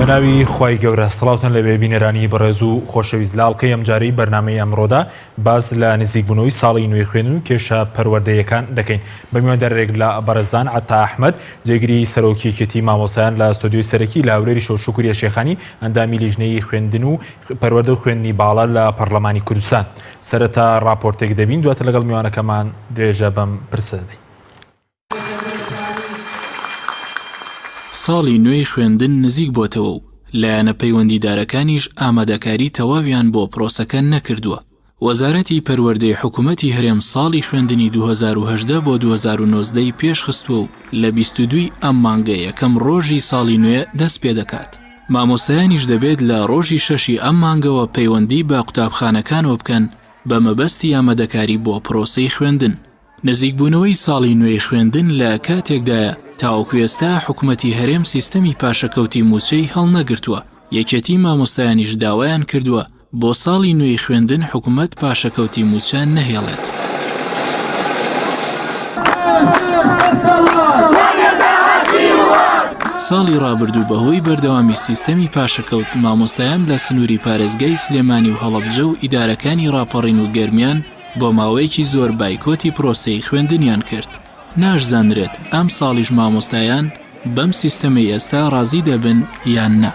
بەناوی خوای گەورە سڵاوتان لەبێ بینەرانی بەڕێز و خۆشەویست لە ئەڵقەی ئەمجارەی بەرنامەی ئەمڕۆدا باس لە نزیکبوونەوەی ساڵی نوێی خوێندن و کێشە پەروەردەیەکان دەکەین بە میواندارێک لە بەڕێزان عەتا ئەحمەد جێگری سەرۆکی یەکێتی مامۆستایان لە ستۆدیۆی سەرەکی لە هەولێری شەو شوکریە شێخانی ئەندامی لیژنەی خوێندن و پەروەردە و خوێندنی باڵا لە پەرلەمانی کوردستان سەرەتا ڕاپۆرتێک دەبین دواتر لەگەڵ میوانەکەمان درێژە بەم پرسە دەدەین. ساڵی نوێی خوێندن نزیک بۆتەوە و لایەنە پەیوەندیدارەکانیش ئامادەکاری تەواویان بۆ پرۆسەکە نەکردووە. وەزارەتی پەروەردەی حکومەتی هەرێم ساڵی خوێندنی 2018 بۆ 2019 ی پێشخستووە و لە 22 ی ئەم مانگە یەکەم ڕۆژی ساڵی نوێ دەست پێدەکات. مامۆستایانیش دەبێت لە ڕۆژی شەشی ئەم مانگەوە پەیوەندی بە قوتابخانەکانەوە بکەن بە مەبەستی ئامادەکاری بۆ پرۆسەی خوێندن. نزیکبوونەوەی ساڵی نوێی خوێندن لە کاتێکدایە، تاوەکو ئێستا حکومەتی هەرێم سیستەمی پاشەکەوتی مووچەی هەڵنەگرتووە، یەکێتی مامۆستایانیش داوایان کردووە بۆ ساڵی نوێی خوێندن حکومەت پاشەکەوتی مووچە نەهێڵێت. ساڵی ڕابردوو بەهۆی بەردەوامی سیستەمی پاشەکەوت مامۆستایان لە سنووری پارێزگای سلێمانی و هەڵەبجە و ئیدارەکانی ڕاپەڕین و گەرمیان بۆ ماوەیەکی زۆر بایکۆتی پرۆسەی خوێندنیان کرد، ناشزانرێت ئەمساڵیش مامۆستایان بەم سیستەمەی ئێستا ڕازی دەبن یان نا.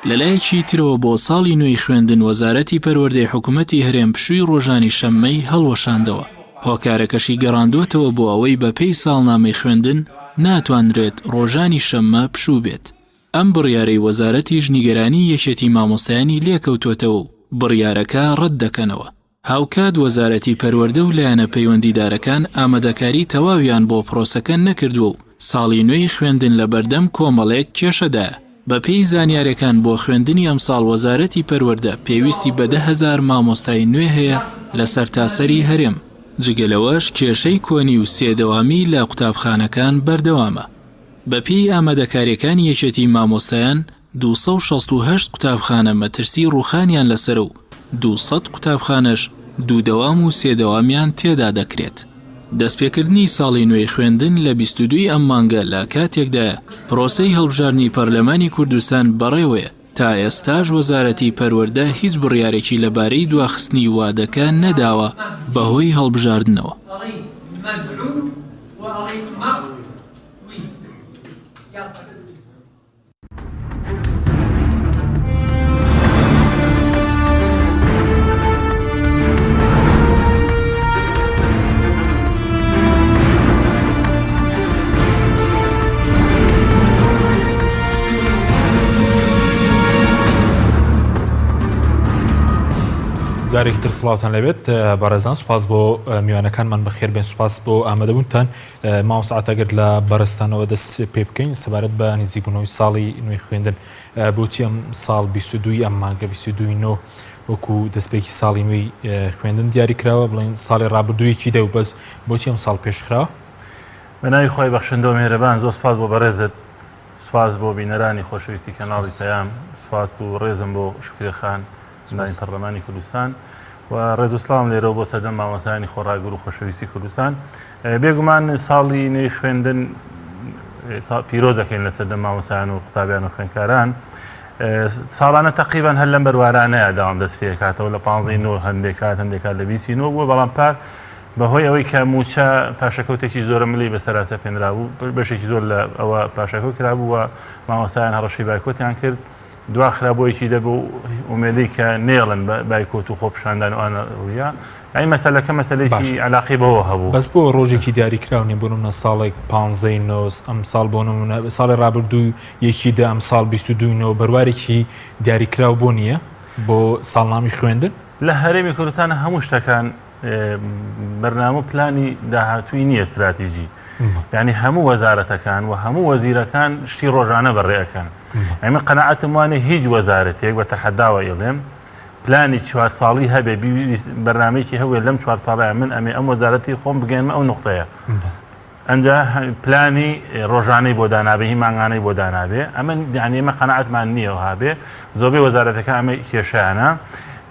لەلایەکی ترەوە بۆ ساڵی نوێی خوێندن وەزارەتی پەروەردەی حکومەتی هەرێم پشووی ڕۆژانی شەممەی هەڵوەشاندەوە، هۆکارەکەشی گەڕاندووەتەوە بۆ ئەوەی بەپێی ساڵنامەی خوێندن ناتوانرێت ڕۆژانی شەممە پشوو بێت. ئەم بڕیارەی وەزارەتیش نیگەرانی یەکێتی مامۆستایانی لێکەوتووەتەوە و بڕیارەکە ڕەتدەکەنەوە. هاوکات وەزارەتی پەروەردە و لایەنە پەیوەندیدارەکان ئامادەکاری تەواویان بۆ پرۆسەکە نەکردووە و ساڵی نوێی خوێندن لەبەردەم کۆمەڵێک کێشەدایە. بەپێی زانیارەکان بۆ خوێندنی ئەمساڵ وەزارەتی پەروەردە پێویستی بە 10,000 مامۆستای نوێ هەیە لە سەرتاسەری هەرێم، جگە لەوەش کێشەی کۆنی و سێ دەوامی لە قوتابخانەکان بەردەوامە. بەپێی ئامادەکاریەکانی یەکێتی مامۆستایان 268 قوتابخانە مەترسی ڕووخانیان لەسەرە و 200 قوتابخانەش دوو دەوام و سێ دەوامیان تێدا دەکرێت. دەستپێکردنی ساڵی نوێی خوێندن لە 22 ی ئەم مانگە لە کاتێکدایە پرۆسەی هەڵبژاردنی پەرلەمانی کوردستان بەڕێوەیە، تا ئێستاش وەزارەتی پەروەردە هیچ بڕیارێکی لەبارەی دواخستنی وادەکە نەداوە بەهۆی هەڵبژاردنەوە. جارێکی تر سڵاوتان لەبێت بەڕێزان سوپاس بۆ میوانەکانمان بەخێر بێن سوپاس بۆ ئامادەبوونتان مامۆستا عەتا گەر لە بەڕێزتانەوە دەست پێ بکەین سەبارەت بە نزیکبوونەوەی ساڵی نوێی خوێندن بۆچی ئەم ساڵ 22 ئەم مانگە 22 نۆ وەکو دەستپێکی ساڵی نوێی خوێندن دیاری کراوە بڵێن ساڵی ڕابردوویەکی دە و بەس بۆچی ئەم ساڵ پێشخراوە بە ناوی خی بەخشندەوە مێرەبان زۆر سپاس بۆ بەڕێزت سپاس بۆ بینەرانی خۆشەویستی کەناڵی پەیام سپاس و ڕێزم بۆ شوکرێ خان ئەندامی پەرلەمانی کوردستان و ڕێز و سڵاوم لێرەوە بۆ سەرجەم مامۆستایانی خۆڕاگر و خۆشەویستی کوردستان بێگومان ساڵی نوێی خوێندن پیرۆز دەکەین لە سەردەم مامۆستایان و قوتابیان و خوێندکاران ساڵانە تقریبان هەر لەم بەروارانەیە داوام دەست پێکاتەوە لە 15 نۆ هەندێک کات هەندێک کات لە 20 نۆ بووە بەڵام پار بەهۆی ئەوەی کە موچە پاشەکەوتێکی زۆرە ملی بەسەرا سەپێنرابوو بەشێکی زۆر لە ئەوە پاشەکەوت کرابوو و مامۆستایان هەڕەشەی بایکۆتیان کرد دواخرا بۆ یەکی دەبوو ئومێدەی کە نێڵن بایکۆت و خۆپیشاندان و ئەوانە ڕوویا ئەی مەسەلەکە مەسەلەیەکی علاقەی بەوە هەبوو بەس بۆ ڕۆژێکی دیاریکراو نیە بۆ نمونە ساڵێک پانزەی نۆس ئەم ساڵ بۆ نمونە ساڵی ڕابردوو یەکی دە ئەم ساڵ 22 نۆ بەروارێکی دیاریکراو بۆ نییە بۆ ساڵنامی خوێندن لە هەرێمی کوردستان هەموو شتەکان بەرنامە و پلانی داهاتووی نییە استراتیژی یعنی هەموو وەزارەتەکان و هەموو وەزیرەکان شتی ڕۆژانە بەڕێ ئەکەن ئەمە قەنەعەتم وانە هیچ وەزارەتێک بە تەحەداوە ئیڵێم پلانی چوار ساڵی هەبێ بەرنمەیەکی هەبێ لەم چوار ساڵەیە من ئەمێ ئەم وەزارەتی خۆم بگەێنمە ئەو نقطەیە ئەنجا پلانی ڕۆژانەی بۆ دانابێ هی مانگانەی بۆ دانابێ ئەمە یعنی ئێمە قەناعەتمان نییە وها بێ زۆربەی وەزارەتەکان ئەمە کێشیانە.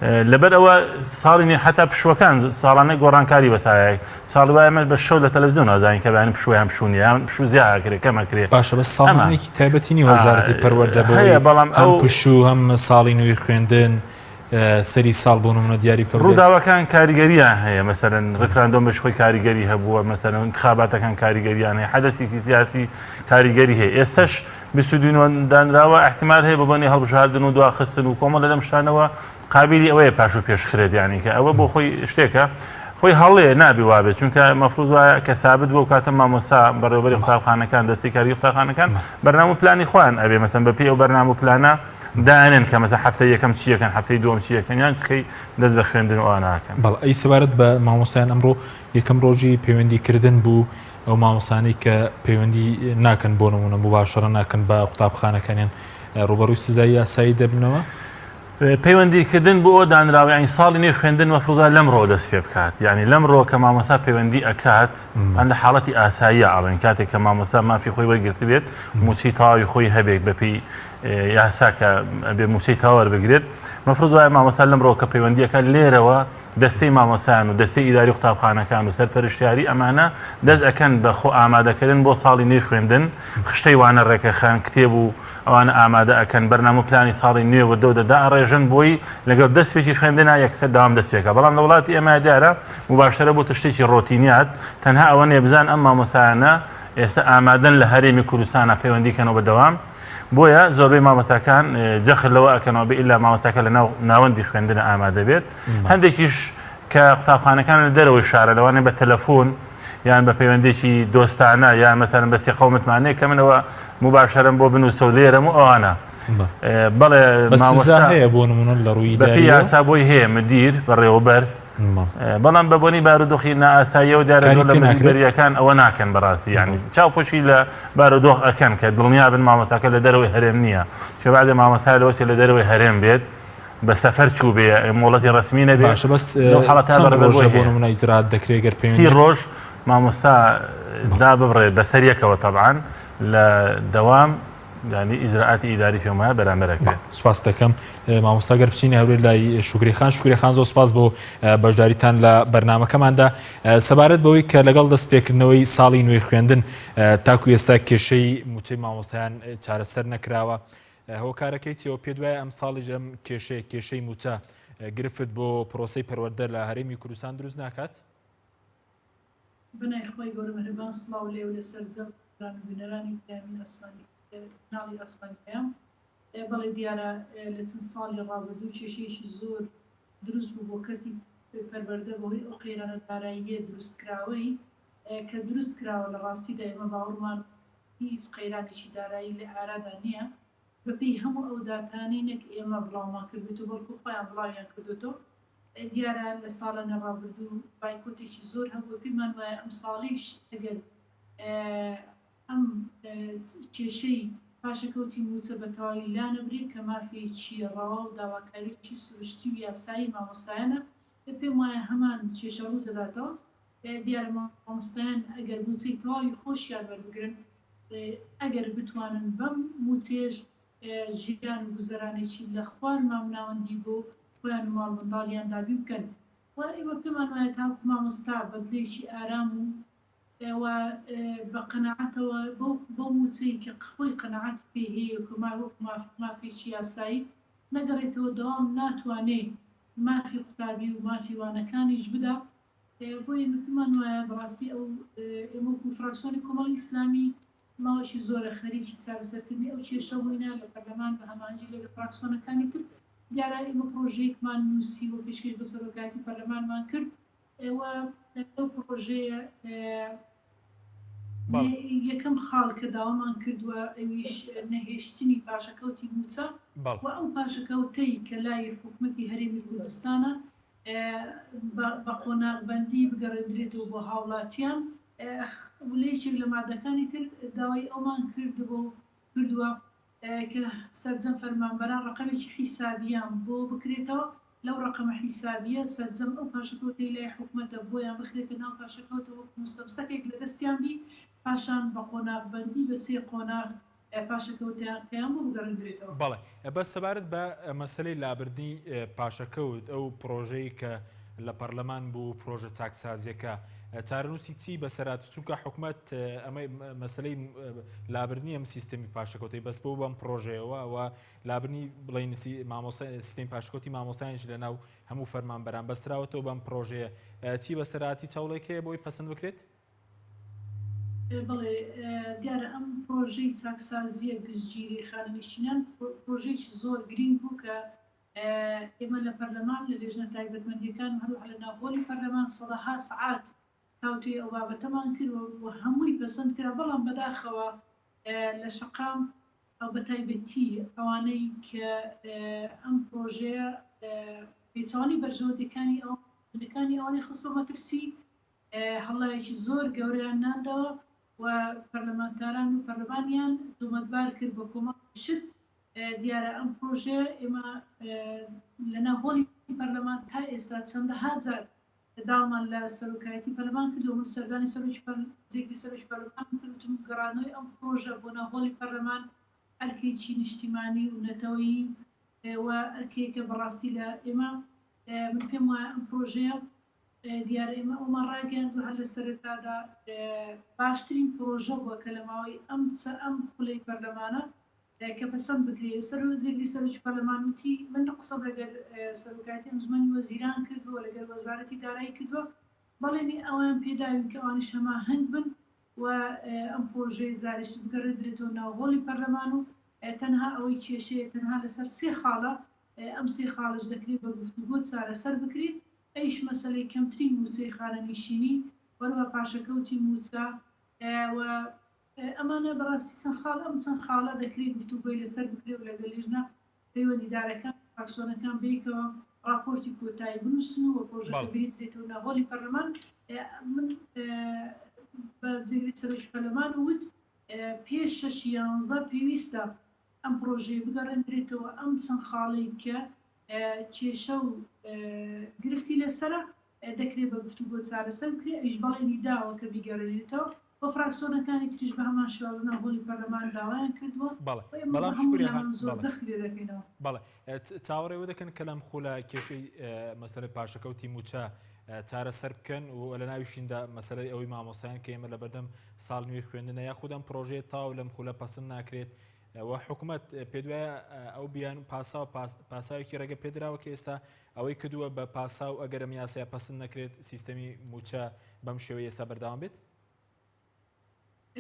لەبەر ئەوە ساڵی نوێ حتا پشووەکان ساڵانە گۆڕانکاری بەسایە ساڵی وایە ئەمە بە شەو لە تەلەڤزیۆن نازانین کە بەیانی پشوو یان پشوو نییە یان پشوو زیا ئەکرێ کەم ئەکرێ باشە بەس ئەمە ساڵانێکی تایبەتی نیە وەزارەتی پەروەردە بۆ هەیە بەڵام هەم ئەو پشوو هەم ساڵی نوێی خوێندن سەری ساڵ بۆ نمونە دیاری بکە بڵێ ڕووداوەکان کاریگەریان هەیە مەسەرەن ڕیفراندۆم بەش خۆی کاریگەری هەبووە مەسەرەن انتخاباتەکان کاریگەریان هەیە حەدەسێکی سیاسی کاریگەری هەیە ئێستش 22 نۆ دانراوە احتمال هەیە بە بۆنی هەڵبژاردن و دواخستن و کۆمەڵە لەم شتانەوە قابیلی ئەوەیە پاش و پێش خرێت یانی کە ئەوە بۆ خۆی شتێکە خۆی هەڵەیە نابێ وابێت چونکە مەفروض وایە کە سابت بۆ کاتە مامۆستا بەڕێوبەری قوتابخانەکان دەستی کاری قوتابخانەکان بەرنامە و پلانی خۆیان ئەبێ مەسەن بە پێی ئەو بەرنامە و پلانە دانێن کە مەسە هەفتەی یەکەم چی یەکەن هەفتەی دووەم چی یەکەن یان کەی دەست بە خوێندن و ئەوانە ئەکەن. بەڵێ ئەی سەبارەت بە مامۆستایان ئەمڕۆ یەکەم ڕۆژی پەیوەندی کردن بوو ئەو مامۆستانەی کە پەیوەندی ناکەن بۆ نمونە مباشرە ناکەن بە قوتابخانەکانیان ڕوبەڕووی سزای یاسایی دەبنەوە؟ پەیوەندی کردن بۆ ئەوە دانراوە یانی ساڵی نوێی خوێندن مەفروزە لەمڕۆوە دەست پێ بکات یانی لەمڕۆ کە مامۆستا پەیوەندی ئەکات ئەن لە حاڵەتی ئاساییە ئەڵێن کاتێک کە مامۆستا مافی خۆی وەرگرتبێت موچەی تەواوی خۆی هەبێت بەپێی یاسا کە بێ موچەی تەواو وەربگرێت مەفروض وایە مامۆستا لەمڕۆ کە پەیوەندیەکە لێرەوە دەستەی مامۆستایان و دەستەی ئیداری قوتابخانەکان و سەرپەرشتیاری ئەمانە دەست ئەکەن بە خۆ ئامادەکردن بۆ ساڵی نوێی خوێندن، خشتەی وانە ڕێکەخەن، کتێب و ئەوانە ئامادە ئەکەن، بەرنامە و پلانی ساڵی نوێ وردە وردە دائەڕێژن بۆی لەگەڵ دەسپێکی خوێندنا یەکسەر دەوام دەست پێکا. بەڵام لە وڵاتی ئێمە دیارە موباشەرە بۆتە شتێکی ڕۆتینیات، تەنها ئەوە نیە بزان ئەم مامۆستایانە ئێستا ئامادەن لە هەرێمی کوردستانا پەیوەندی کەنەوە بە دەوام، بۆیە زۆربەی مامۆستاکان جەخت لەوە ئەکەنەوە بێ ئیلا مامۆستاکە لە ناو ناوەندی خوێندنە ئامادە بێت هەندێکیش کە قوتابخانەکان لە دەرەوەی شارە لەوانەیە بە تەلەفۆن یان بە پەیوەندێکی دۆستانە یان مەسەرن بە سیقە و متمانەیە کە منەوە مباشرم بۆ بنووسە و لێرەم و ئەوانە بەڵێ مامۆستا هەیە بۆ نمونە لە ڕووی بەپێی یاسا بۆی هەیە مدیر بەڕێوەبەر بەڵام بە بۆنی بارودۆخی نائاساییەوە دیارە زۆر لە مدیریەکان ئەوە ناکەن بەڕاستی یانی چاوپۆشی لە بارودۆخ ئەکەن کە دڵنیا بن مامۆستاکە لە دەرەوەی هەرێم نییە چ بعدێ مامۆستا لەوە چێ لە دەرەوەی هەرێم بێت بە سەفەر چوو بێ مۆڵەتی ڕەسمی نەبێ باشە بەس لەو حاڵەتە چەند بەڕێوەبەر ڕۆژە بۆی بۆ هەیە نمونە ئیجرات دەکرێت گەر سی پەیوەندی ڕۆژ مامۆستا داببڕێت بەسەر یەکەوە تەبعەن لە دەوام یانی ئیجرائاتی ئیداری پێم وایە بەرامبەر ئەکرێت. سپاست دەکەم مامۆستا گەر بچینە هەولێر لای شوکری خان شوکری خان زۆر سپاس بۆ بەشداریتان لە بەرنامەکەماندا سەبارەت بەوەی کە لەگەڵ دەستپێکردنەوەی ساڵی نوێی خوێندن تاکو ئێستا کێشەی موچەی مامۆستایان چارەسەر نەکراوە هۆکارەکەی چیەوە پێ دوای ئەم ساڵیش ئەم کێشەیە کێشەی موچە گرفت بۆ پرۆسەی پەروەردە لە هەرێمی کوردستان دروست ناکات؟ بەناوی خوای گەورە مهرەبان سڵاو لێو لە سەرجەم بینەران و بینەرانی پەیامی ئاسمانی کەناڵی ئاسمانی پەیام بەڵێ دیارە لە چەند ساڵی ڕابردوو کێشەیەکی زۆر دروست بوو بۆ کەرتی پەروەردە بەهۆی ئەو قەیرانە داراییە دروستکراوەی کە دروست کراوە لە ڕاستیدا ئێمە باوەڕمان هیچ قەیرانێکی دارایی لە ئارادا نییە بەپێی هەموو ئەو داتانەی نەک ئێمە بڵاومان کردوێتەوە بەڵکو خۆیان بڵاویان کردوێتەوە دیارە لە ساڵانی ڕابردوو بایکۆتێکی زۆر هەبووە، پێمان وایە ئەمساڵیش ئەگەر ئەم کێشەی پاشەکەوتی مووچە بە تەواوی لانەبرێ کە مافێکی ڕەوا و داواکاریی سروشتی و یاسایی مامۆستایانە، پێم وایە هەمان کێشە ڕوو دەداتەوە. دیارە مامۆستایان ئەگەر مووچەی تەواوی خۆشیان وەربگرن، ئەگەر بتوانن بەم مووچەیەش ژیان و گوزەرانێکی لە خوار مامناوەندی بۆ خۆیان و ماڵ منداڵیان دابین بکەن و ئێمە پێمان وایە تاوەکو مامۆستا بە دڵێکی ئارام و و بە قەناعەتەوە بەو بەو مووچەی کە خۆی قەناعەتی پێی هەیە و کە وەکو ماف مافێکی یاسایی نەگەڕێتەوە دەوام ناتوانێ مافی قوتابی و مافی وانەکانیش بدا بۆیە ئێمە پێمان وایە بەڕاستی ئەو ئێمە وەکو فراکسیۆنی کۆمەڵی ئیسلامی ماوەیەکی زۆرە خەریکی چارەسەرکردنی ئەو کێشە بووینە لە پەرلەمان بە هەماهەنگی لەگەڵ فراکسیۆنەکانی تر. دیارە ئێمە پڕۆژەیەکمان نووسی و پێشکەش بە سەرۆکایەتی پەرلەمانمان کرد و لەو پڕۆژەیە یەکەم خاڵ کە داوامان کردووە ئەویش نەهێشتنی پاشەکەوتی مووچە و ئەو پاشەکەوتەی کە لای حکومەتی هەرێمی کوردستانە بە قۆناغبەندی بگەڕێندرێتەوە بۆ هاوڵاتیان و لە یەکێک لە مادەکانی تر داوای ئەومان کردبوو کردووە کە سەرجەم فەرمانبەران ڕەقەمێکی حیسابیان بۆ بکرێتەوە لەو ڕەقەمە حیسابیە سەرجەم ئەو پاشەکەوتەی لای حکومەتە بۆیان بخرێتە ناو پاشەکەوتە وەکو موستەمسەکێک لە دەستیان بی پاشان بە قۆناغبەندی بە سێ قۆناغ. پاشەکەوتەکەیان بۆ بگەڕێندرێتەوە. بەڵێ بەس سەبارەت بە مەسەلەی لابردنی پاشەکەوت ئەو پڕۆژەی کە لە پەرلەمان بوو پرۆژە چاکسازیەکە چارەنووسی چی بەسەرات چونکە حکومەت ئەمە مەسلەی لابردنی ئەم سیستەمی پاشەکەوتەی بەس بۆ بەم پرۆژەیەوە و لابردنی بڵێن مامۆستا سیستەمی پاشەکەوتی مامۆستایانش لەناو هەموو فەرمانبەران بەستراوەتەوە بەم پرۆژەیە چی بەسەراتی چاوڵێک هەیە بۆی پەسند بکرێت؟ بەڵێ دیارە ئەم پرۆژەی چاکسازییە گشتگیرەی خانەنشینان پرۆژەیەکی زۆر گرینگ بوو کە ئێمە لە پەرلەمان لە لێژنە تایبەتمەندییەکان و هەروەها لە ناو هۆڵی پەرلەمان سەدەها سەعات تاوتوێی ئەو بابەتەمان کرد و هەمووی پەسەند کرا، بەڵام بەداخەوە لە شەقام ئەو بەتایبەتی ئەوانەی کە ئەم پرۆژەیە پێچەوانەی بەرژەوەندییەکانی ئەوان ئەوانەی خستووە مەترسی هەڵایەکی زۆر گەورەیان ناندەوە و پەرلەمانتاران و پەرلەمانیان تۆمەتبار کرد بە کۆمەڵێک شت، دیارە ئەم پرۆژەیە ئێمە لەناو هۆڵی پەرلەمان تا ئێستا چەندەها جار داوامان لە سەرۆکایەتی پەرلەمان کردووە، من سەردانی سەرۆکی جێگری سەرۆکی پەرلەمانم کرد وتم گەڕانەوەی ئەم پرۆژە بۆ ناو هۆڵی پەرلەمان ئەرکێکی نیشتیمانی و نەتەوەیی و ئەرکێکە بەڕاستی لە ئێمە من پێم وایە ئەم پرۆژەیە دیارە ئێمە ئەومان ڕاگەیاندووە هەر لە سەرەتادا باشترین پرۆژە بووە کە لە ماوەی ئەم ئەم خولەی پەرلەمانە کە پەسەند بکرێت. سەرۆ جێگری سەرۆکی پەرلەمان وتی، من قسەم لەگەر سەرۆکایەتی ئەنجومەنی وەزیران کردووە، لەگەر وەزارەتی دارایی کردووە، بەڵێنی ئەوەیان پێداوین کە ئەوانیش هەماهەنگ بن و ئەم پرۆژەیە جارێکی بگەڕێندرێتەوە ناو هۆڵی پەرلەمان و تەنها ئەوەی کێشەیە تەنها لەسەر سێ خاڵە، ئەم سێ خاڵەش دەکرێت بە گفتوگۆ چارەسەر بکرێت، ئەویش مەسەلەی کەمترین مووچەی خانەنیشینی، وەروەها پاشەکەوتی مووچە و ئەمانە بەڕاستی چەند خاڵ ئەم چەند خاڵە دەکرێت گفتوگۆی لەسەر بکرێت و لەگەڵ لیژنە پەیوەندیدارەکان و فراکسیۆنەکان بەیەکەوە ڕاپۆرتی کۆتایی بنووسن و پرۆژەکە بهێندرێتەوە ناو هۆڵی پەرلەمان. من بە جێگری سەرۆکی پەرلەمان وت پێش شەش یانزە پێویستە ئەم پرۆژەیە بگەڕێندرێتەوە ئەم چەند خاڵەی کە کێشە و گرفتی لەسەرە دەکرێت بە گفتوگۆ چارەسەر بکرێت، ئەویش بەڵێنی داوە کە بیگەڕێنێتەوە و فراکسۆنەکانی تریش بە هەمان شێواز لەناو هۆڵی پەرلەمان داوایان کردووە بەڵێ و ئێمە بە بەڵام هەموو شکریە خان لامان زۆر بەڵێ جەختی لێ دەکەینەوە. بەڵێ چاوەڕێ ئەوە دەکەن کە لەم خولە کێشەی مەسەلەی پاشەکەوتی مووچە چارەسەر بکەن و لە ناویشیندا مەسەلەی ئەوەی مامۆستایان کە ئێمە لەبەردەم ساڵ نوێی خوێندنە یاخود ئەم پڕۆژەیە تەواو لەم خولە پەسند ناکرێت و حکومەت پێدوایە ئەو بیان پاساو پاساوێکی ڕێگە پێدراوە کە ئێستا ئەوەی کردووە بە پاساو ئەگەر ئەم یاسایە پەسند نەکرێت سیستەمی مووچە بەم شێوەی ئێستا بەردەوام بێت؟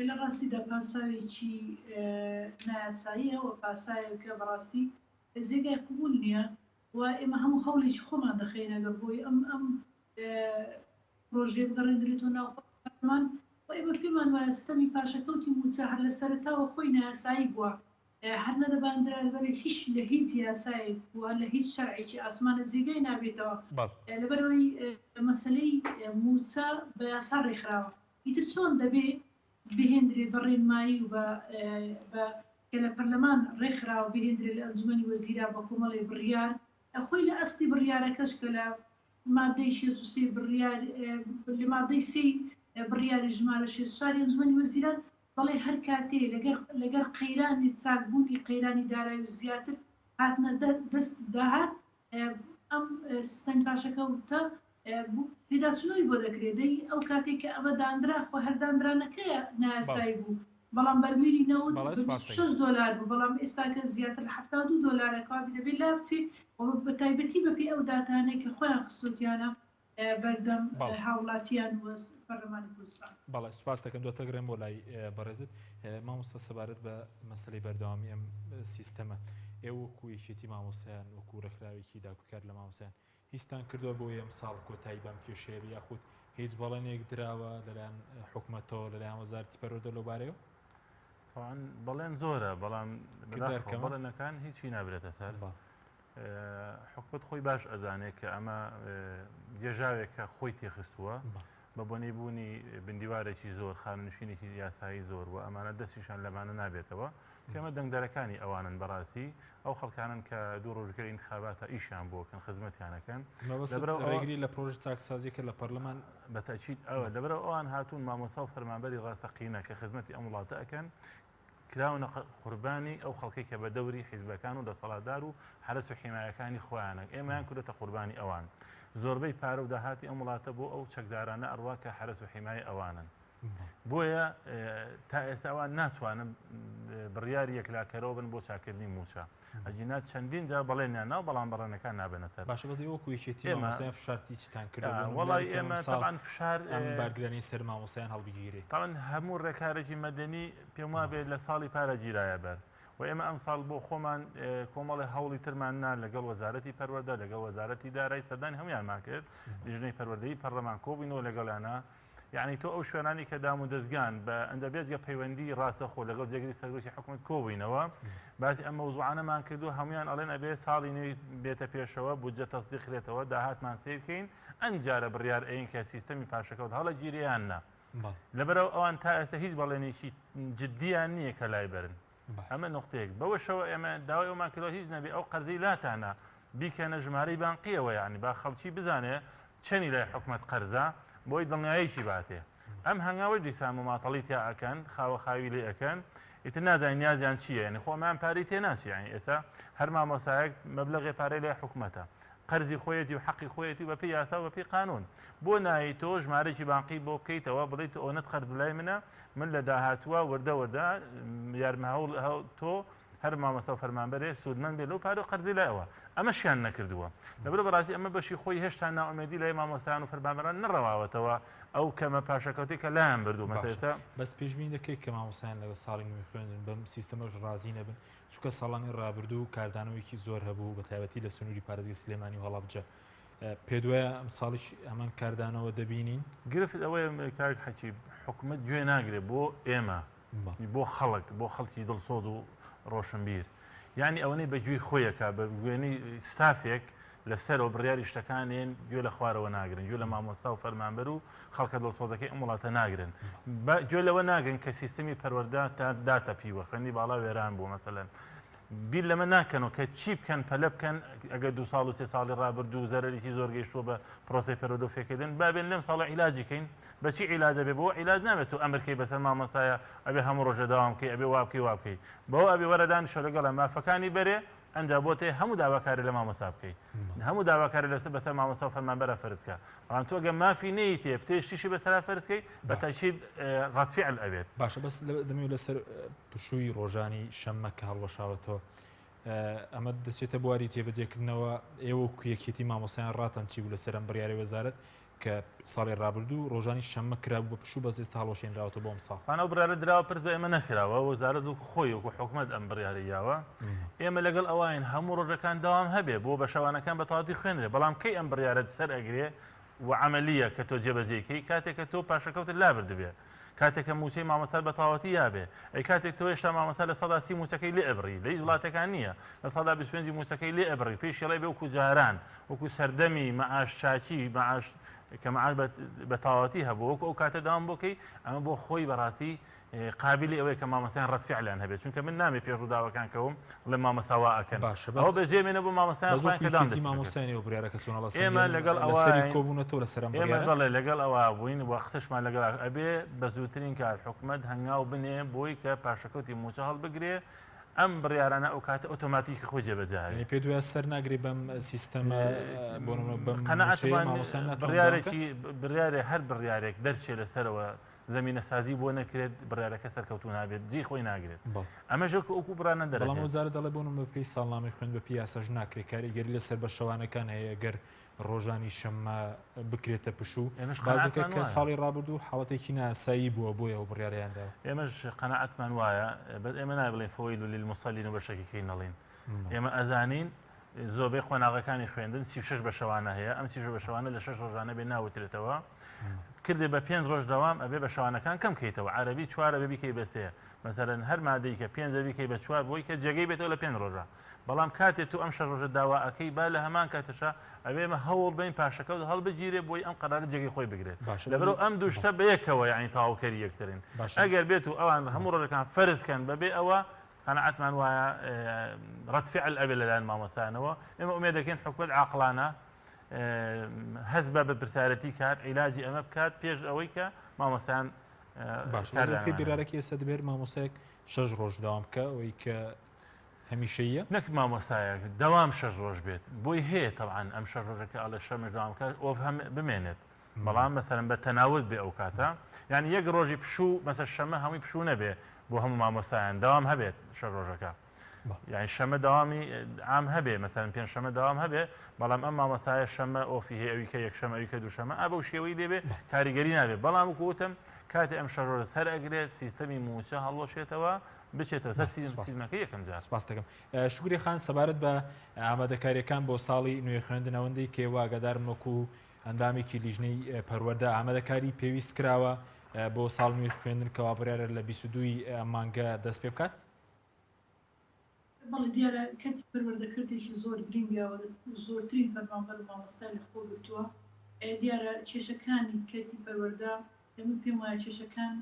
لە ڕاستیدا پاساوێکی نایاساییە و پاساوێکە بەڕاستی جێگای قبوڵ نییە و ئێمە هەموو هەوڵێکی خۆمان دەخەینە گەڕ بۆی ئەم ئەم پرۆژەیە بگەڕێندرێتەوە ناو پەرلەمان و ئێمە پێمان وایە ستەمی پاشەکەوتی مووچە هەر لە سەرەتاوە خۆی نایاسایی بووە هەر نەدەباندرا لەبەر هیچ لە هیچ یاسایەک و لە هیچ شەرعێکی ئاسمانە جێگای نابێتەوە لەبەرئەوەی مەسەلەی مووچە بە یاسا ڕێکخراوە ئیتر چۆن دەبێ بهێندرێ بە ڕێنمایی و بە بە کە لە پەرلەمان ڕێکخراوە بهێندرێ لە ئەنجومەنی وەزیرا بە کۆمەڵێ بڕیار خۆی لە ئەسلی بڕیارەکەش کە لە مادەی 63 بڕیار لە مادەی سێی بڕیاری ژمارە 64 ئەنجومەنی وەزیران بەڵێ هەر کاتێ لەگەر لەگەر قەیرانی چاکبوونی قەیرانی دارایی و زیاتر هاتنە دەست داهات ئەم سیستەمی پاشەکەوتە پێداچونەوەی بۆ دەکرێت دەی ئەو کاتێک کە ئەمە داندرا خۆ هەر داندرانەکەیە نایاسایی بوو بەڵام بەرمیلی نەوت بە 26 دۆلار بوو بەڵام ئێستاکە زیاتر لە 72 دۆلارە کەوابی دەبێت لابچێ و بە تایبەتی بەپێی ئەو داتانەی کە خۆیان خستوتیانە بەردەم هاوڵاتیان و پەرلەمانی کوردستان. بەڵێ سوپاست دەکەم دواتر گەڕێم بۆ لای بەڕێزت مامۆستا سەبارەت بە مەسەلەی بەردەوامی ئەم سیستەمە ئێوە وەکو یەکێتی مامۆستایان وەکو ڕێکخراوێکی داکۆکیار لە مامۆستایان هیچتان کردووە بۆ ئەم ساڵ کۆتایی بەم کێشەیە بێ یاخود هیچ بەڵێنێک دراوە لەلایەن حکومەتەوە لەلایەن وەزارەتی پەروەردە لەو بارەیەوە؟ طبعا بەڵێن زۆرە بەڵام بەداخەوە بەڵێنەکان هیچی نابرێتە سەر حکومەت خۆی باش ئەزانێت کە ئەمە گێژاوێکە خۆی تێخستووە بە بۆنەی بوونی بندیوارێکی زۆر خانەنشینێکی یاسایی زۆر و ئەمانە دەستیشان لەمانە نابێتەوە کەمە دەنگدەرەکانی ئەوانن بەڕاستی ئەو خەڵکانن کە دوو ڕۆژگەر ئینتخاباتە ئیشیان بۆکەن خزمەتیانەکەن ڕێگری لە پرۆژە چاکسازیکە لە پەرلەمان بەتەچیت ئەوە لەبەرەوە ئەوان هاتوون مامۆسا و فەرمانبەری ڕاستەقینە کە خزمەتی ئەم وڵاتە ئەەکەن. کراونە قوربانی ئەو خەڵکەی کە بە دەوری حیزبەکان و دەسەڵاتدار و حەرەس و حیمایەکانی خۆیانە، ئێمەیان کردۆتە قوربانی ئەوان. زۆربەی پارە و داهاتی ئەم وڵاتە بۆ ئەو چەکدارانە ئەڕوا کە حەرەس و حیمایەی ئەوانن. بۆیە تا ئێستا ئەوان ناتوانن بڕیاری یەکلاکەرەوە بن بۆ چاکردنی مووچە. ئەگینا چەندین جار بەڵێنیان ناو بەڵام بەڵێنەکان نابەنە سەر. باشە بەس ئێوە وەکو یەکێتی مامۆستایان فشارتی چیتان کردووە بۆ نموونە وەڵای ئێمە تەبعەن فشار ئەم بارگرانیی سەر مامۆستایان هەڵبگیرێ؟ تەبعەن هەموو ڕێکارێکی مەدەنی پێم وابێ لە ساڵی پارە گیرایە بەر و ئێمە ئەمساڵ بۆ خۆمان کۆمەڵێ هەوڵی ترمان نا لەگەڵ وەزارەتی پەروەردە لەگەڵ وەزارەتی دارای سەردانی هەموویانمان کرد لیژنەی پەروەردەیی پەرلەمان کۆبووینەوە لەگەڵیانە یەعنی تۆ ئەو شوێنانی کە دام و دەزگان بە ئەندە بێجگە پەیوەندی ڕاستەخۆ لەگەڵ جێگری سەرۆکی حکومەت کۆبووینەوە باسی ئەم مەوزوعانەمان کردو هەمویان ئەڵێن ئەبێ ساڵی نوێی بێتە پێشەوە بودجە تەسدیق کرێتەوە داهاتمان سەیر کەین ئەمجارە بڕیار ئەین کە سیستەمی پاشەکەوت هەڵەگیرێ یان نا لەبەرئەوە ئەوان تا ئێستا هیچ بەڵێنێکی جدیان نییە کە لای بەرن ئەمە نقطەیەک بەوەشەوە ئێمە داوای ئەومان کردوە هیچ نەبێ ئەو قەرزەی لاتانە بیکەنە ژمارەی بانقیەوە یعنی با خەڵکی بزانێ چەنی لای حکومەت قەرزە بۆی دڵنیایەکی باتێ ئەم هەنگاوەش دیسان مماتەڵی تیا ئەکەن خاوە خاوی لێ ئەکەن ئیتر نازانین نیازیان چییە یعنی خۆ ئەمان پارەی تێ ناچێ یعنی ئێستا هەر مامۆسایەک مەبلەغێ پارەی لای حکومەتە قەرزی خۆیەتی و حەقی خۆیەتی و بەپێی یاسا و بەپێی قانون بۆ نایەی تۆ ژمارەیەکی بانقی بۆ بکەیتەوە بڵێی تۆ ئەوەنەت قەرز لای منە من لە داهاتووە وردە وردە یارمە هەوڵ تۆ هەر مامۆستا و فەرمانبەرێ سوودمەند بێ لەو پارە و قەرزی لای ئەوە ئەمەشیان نەکردووە لەبەر بەڕاستی ئەمە بەشی خۆی هێشتا نائومێدی لای مامۆستایان و فەرمانبەران نەڕەواوەتەوە ئەو کەمە پاشەکەوتەی کە لایان بردوو مەسە باشە ئێستا بەس پێشبینی دەکەیت کە مامۆستایان لەگەڵ ساڵی نوێی خوێندن بەم سیستەمەش ڕازی نەبن چونکە ساڵانی ڕابردوو کاردانەوەیەکی زۆر هەبوو بە تایبەتی لە سنووری پارێزگەی سلێمانی و هەڵەبجە پێت وایە ئەمساڵیش هەمان کاردانەوە دەبینین؟ گرفت ئەوەیە کاک حەکیم حکومەت گوێ ناگرێت بۆ ئێمە بۆ خەڵک بۆ خەڵکی دڵسۆز و ڕۆشنبیر یعنی ئەوەنەی بە گوێی خۆیەکە بە گوێنەی ستافێک لەسەرەوە بڕیاری شتەکانێن گوێ لە خوارەوە ناگرن گوێ لە مامۆستا و فەرمانبەر و خەڵکە دڵسۆزەکەی ئەم وڵاتە ناگرن گوێ لەوە ناگرن کە سیستمی پەروەردە تا داتەپیوە خوێندنی باڵا وێران بوو مەسەلەن بیر لەمە ناکەنەوە کە چی بکەن پەلە بکەن ئەگەر دو ساڵ و سێ ساڵی ڕابردوو زەرەرێکی زۆر گەیشتووە بە پرۆسەی پەروەردە و فێرکردن با بێن لەم ساڵە عیلاجی کەین بەچی عیلاج ئەبێ بەوە عیلاج نابێت تۆ ئەمرکەی بەسەر مامۆستایە ئەبێ هەموو ڕۆژە داوام بکەی ئەبێ وا بکەی وا بکەی بەوە ئەبێ وەرە دانیشە لەگەڵە مافەکانی بەرێ ئەنجا بۆت هەیە هەموو داواکاری لە مامۆستا بکەی هەموو داواکاری لەسەر بەسەر مامۆستا و فەرمانبەرە فەرز کە بەڵام تۆ گە مافی نەیتێ بتێ شتیشی بەسەرا فەرز کەی بە تەکید ڕەد فعل ئەبێت. باشە بەس دەمەوێت لەسەر پشووی ڕۆژانی شەممە کە هەڵوەشاوەتەوە ئەمە دەچێتە بواری جێبەجێکردنەوە ئێوە و یەکێتی مامۆستایان ڕاتان چی بوو لەسەر ئەم بڕیارەی وەزارەت کە ساڵی ڕابردوو ڕۆژانی شەممە کرابوو بە پشوو بەس ئێستا هەڵوەشێنراوەتەوە بۆ ئەمساڵ. ئەو بڕیارە دراوە پرس بە ئێمە نەکراوە، وەزارەت وەکو خۆی وەکو حکومەت ئەم بڕیارەی یاوە، ئێمە لەگەڵ ئەوەین هەموو ڕۆژەکان دەوام هەبێ بۆ بە شەوانەکان بە تەواوەتی خوێنرێ، بەڵام کەی ئەم بڕیارەت سەر ئەگرێ و عەمەلییە کە تۆ جێبەجێی کەی؟ کاتێک کە تۆ پاشەکەوتت لابردبێ، کاتێک کە مووچەی مامۆستات بە تەواوەتی یابێ، ئەی کاتێک تۆ هێشتا مامۆستا 30% مووچەکەی لێ ئەبڕی، لە هیچ وڵاتێکا نییە 25% مووچەکەی لێ ئەبڕی، پێیشی ئەڵێ بێ وەکو جاران وەکو سەردەمی مەعاش چاکی مەعاش کە مەعاش بە تەواوەتی هەبوو وەکو ئەو کاتە داوام بۆ کەی ئەمە بۆ خۆی بەڕاستی قابلی ئەوەیە کە مامۆستایان ڕەد فعلیان هەبێت چونکە من نامێ پێش ڕووداوەکان کەوم بڵێم مامۆستا وا ئەکەن باشە بەس ئەوە بەجێ مێنە بۆ مامۆستایان بەس خۆیان وەکو کە دام یەکێتی دەستی بکرد مامۆستایان ئێوە بڕیارەکە چۆن ئێمە هەڵەسەنگێنن لەگەڵ لەسەری ئەوەین کۆبوونەتەوە لەسەر ئەم ئێمە بڕیارە بەڵێ لەگەڵ ئەوە بووین و قسەشمان لەگەڵ ئەبێ بە زووترین کات حکومەت هەنگاو بنێ بۆی کە پاشەکەوتی مووچە هەڵبگرێ ئەم بڕیارانە ئەو کاتە ئۆتۆماتیکی خۆی جێبەجێ یعنی ئەبێ. پێت وایە سەر ناگرێ بەم سیستەمە بۆ نمونە بەم مووچەیە قەناعەتمان مامۆستایان ناتوانن داوام بکەن؟ بڕیارێکی بڕیارێ هەر بڕیارێک دەرچێ لەسەرەوە زەمینەسازی بۆ نەکرێت بڕیارەکە سەرکەوتوو نابێت جێی خۆی ناگرێت بەڵێ. ئەمەش وەکو ئەوکو بڕیار بەڵام نەدەرەچێت. وەزارەت دەڵێ بۆ نمونە بەپێی ساڵنامەی خوێند بەپێی یاساش ناکرێ کاریگەری لەسەر بەشەوانەکان هەیە گەر ڕۆژانی شەممە بکرێتە پشوو، ئێمەش باس دەکات قەناعەتمان کە وایە. ساڵی ڕابردوو حاڵەتێکی نائاسایی بووە بۆیە ئەو بڕیارەیان داوە. ئێمەش قەناعەتمان وایە، بەس ئێمە نابێ بڵێین فویل للمصلین و بەشێکی کەی نەڵێین. ئێمە ئەزانین زۆربەی قۆناغەکانی خوێندن 36 بەشەوانە هەیە، ئەم 36 بەشەوانە لە شەش ڕۆژانە بێ ناوترێتەوە. کردێ بە پێنج ڕۆژ دەوام ئەبێ بە شەوانەکان کەم کەیتەوە، عەرەبی چوار ئەبێ بیکەی بە سێ، مەسەلەن هەر مادەی کە پێنج ئەبێ بیکەی بە چوار بۆی کە جێگەی بێتەوە لە پێنج ڕۆژە. بەڵام کاتێ تۆ ئەم شەش ڕۆژە داوا ئەکەی با لە هەمان کاتشا ئەبێ ئێمە هەوڵ بەین پاشەکەوت هەڵبگیرێ بۆی ئەم قەرارە جێگەی خۆی بگرێت باشە بەس لەبەرئەوە ئەم دوو شتە بەیەکەوە یانی تەواوکەری یەکترن باشە ئەگەر بێت و ئەوان هەموو ڕۆژەکان فەرز کەن بەبێ ئەوە قەناعەتمان وایە ڕەد فعل ئەبێ لەلایەن مامۆستایانەوە ئێمە ئومێد دەکەین حکومەت عاقڵانە هەست بە بەرپرسیارەتی کات عیلاجی ئەمە بکات پێش ئەوەی کە مامۆستایان. باش پێی بڕارەکە ئێستا دەبێت مامۆسایەک شەش ڕۆژ داوام بکە ئەوەی کە هەمیشەیە نەک مامۆسایەک دەوام شەش ڕۆژ بێت بۆی هەیە تەبعەن ئەم شەش ڕۆژەکە ئەڵێ شەمش دەوام بکات off هەم بمێنێت بەڵام مەسەرەن بە تەناوت بێ ئەو کاتە یعنی یەک ڕۆژی پشوو مەسە شەمە هەمووی پشوو نەبێ بۆ هەموو مامۆستایان دەوام هەبێت شەش ڕۆژەکە یعنی شەمە دەوامی عام هەبێ مەسەرەن پێنج شەمە دەوام هەبێ بەڵام ئەم مامۆستایە شەمە off ی هەیە ئەوی کە یەک شەمە ئەوی کە دووشەمە ئا بەو شێوەی لێبێ کاریگەری نابێ بەڵام وەکو وتم کاتێ ئەم شەش ڕۆژە سەر ئەگرێت سیستەمی مووچە هەڵوەشێتەوە بچێتەوە سەر سیستمەکە یەکەم جار. سپاست دەکەم شوکری خان سەبارەت بە ئامادەکاریەکان بۆ ساڵی نوێی خوێندن ئەوەندەی کە ئێوە ئاگادارن وەکو ئەندامێکی لیژنەی پەروەردە ئامادەکاری پێویست کراوە بۆ ساڵ نوێی خوێندن کەوا بڕیارە لە 22 ئەم مانگە دەست پێ بکات؟ بەڵێ دیارە کەرتی پەروەردە کەرتێکی زۆر گرنگە و زۆرترین فەرمانبەر و مامۆستای لە خۆ گرتووە دیارە کێشەکانی کەرتی پەروەردە من پێم وایە کێشەکان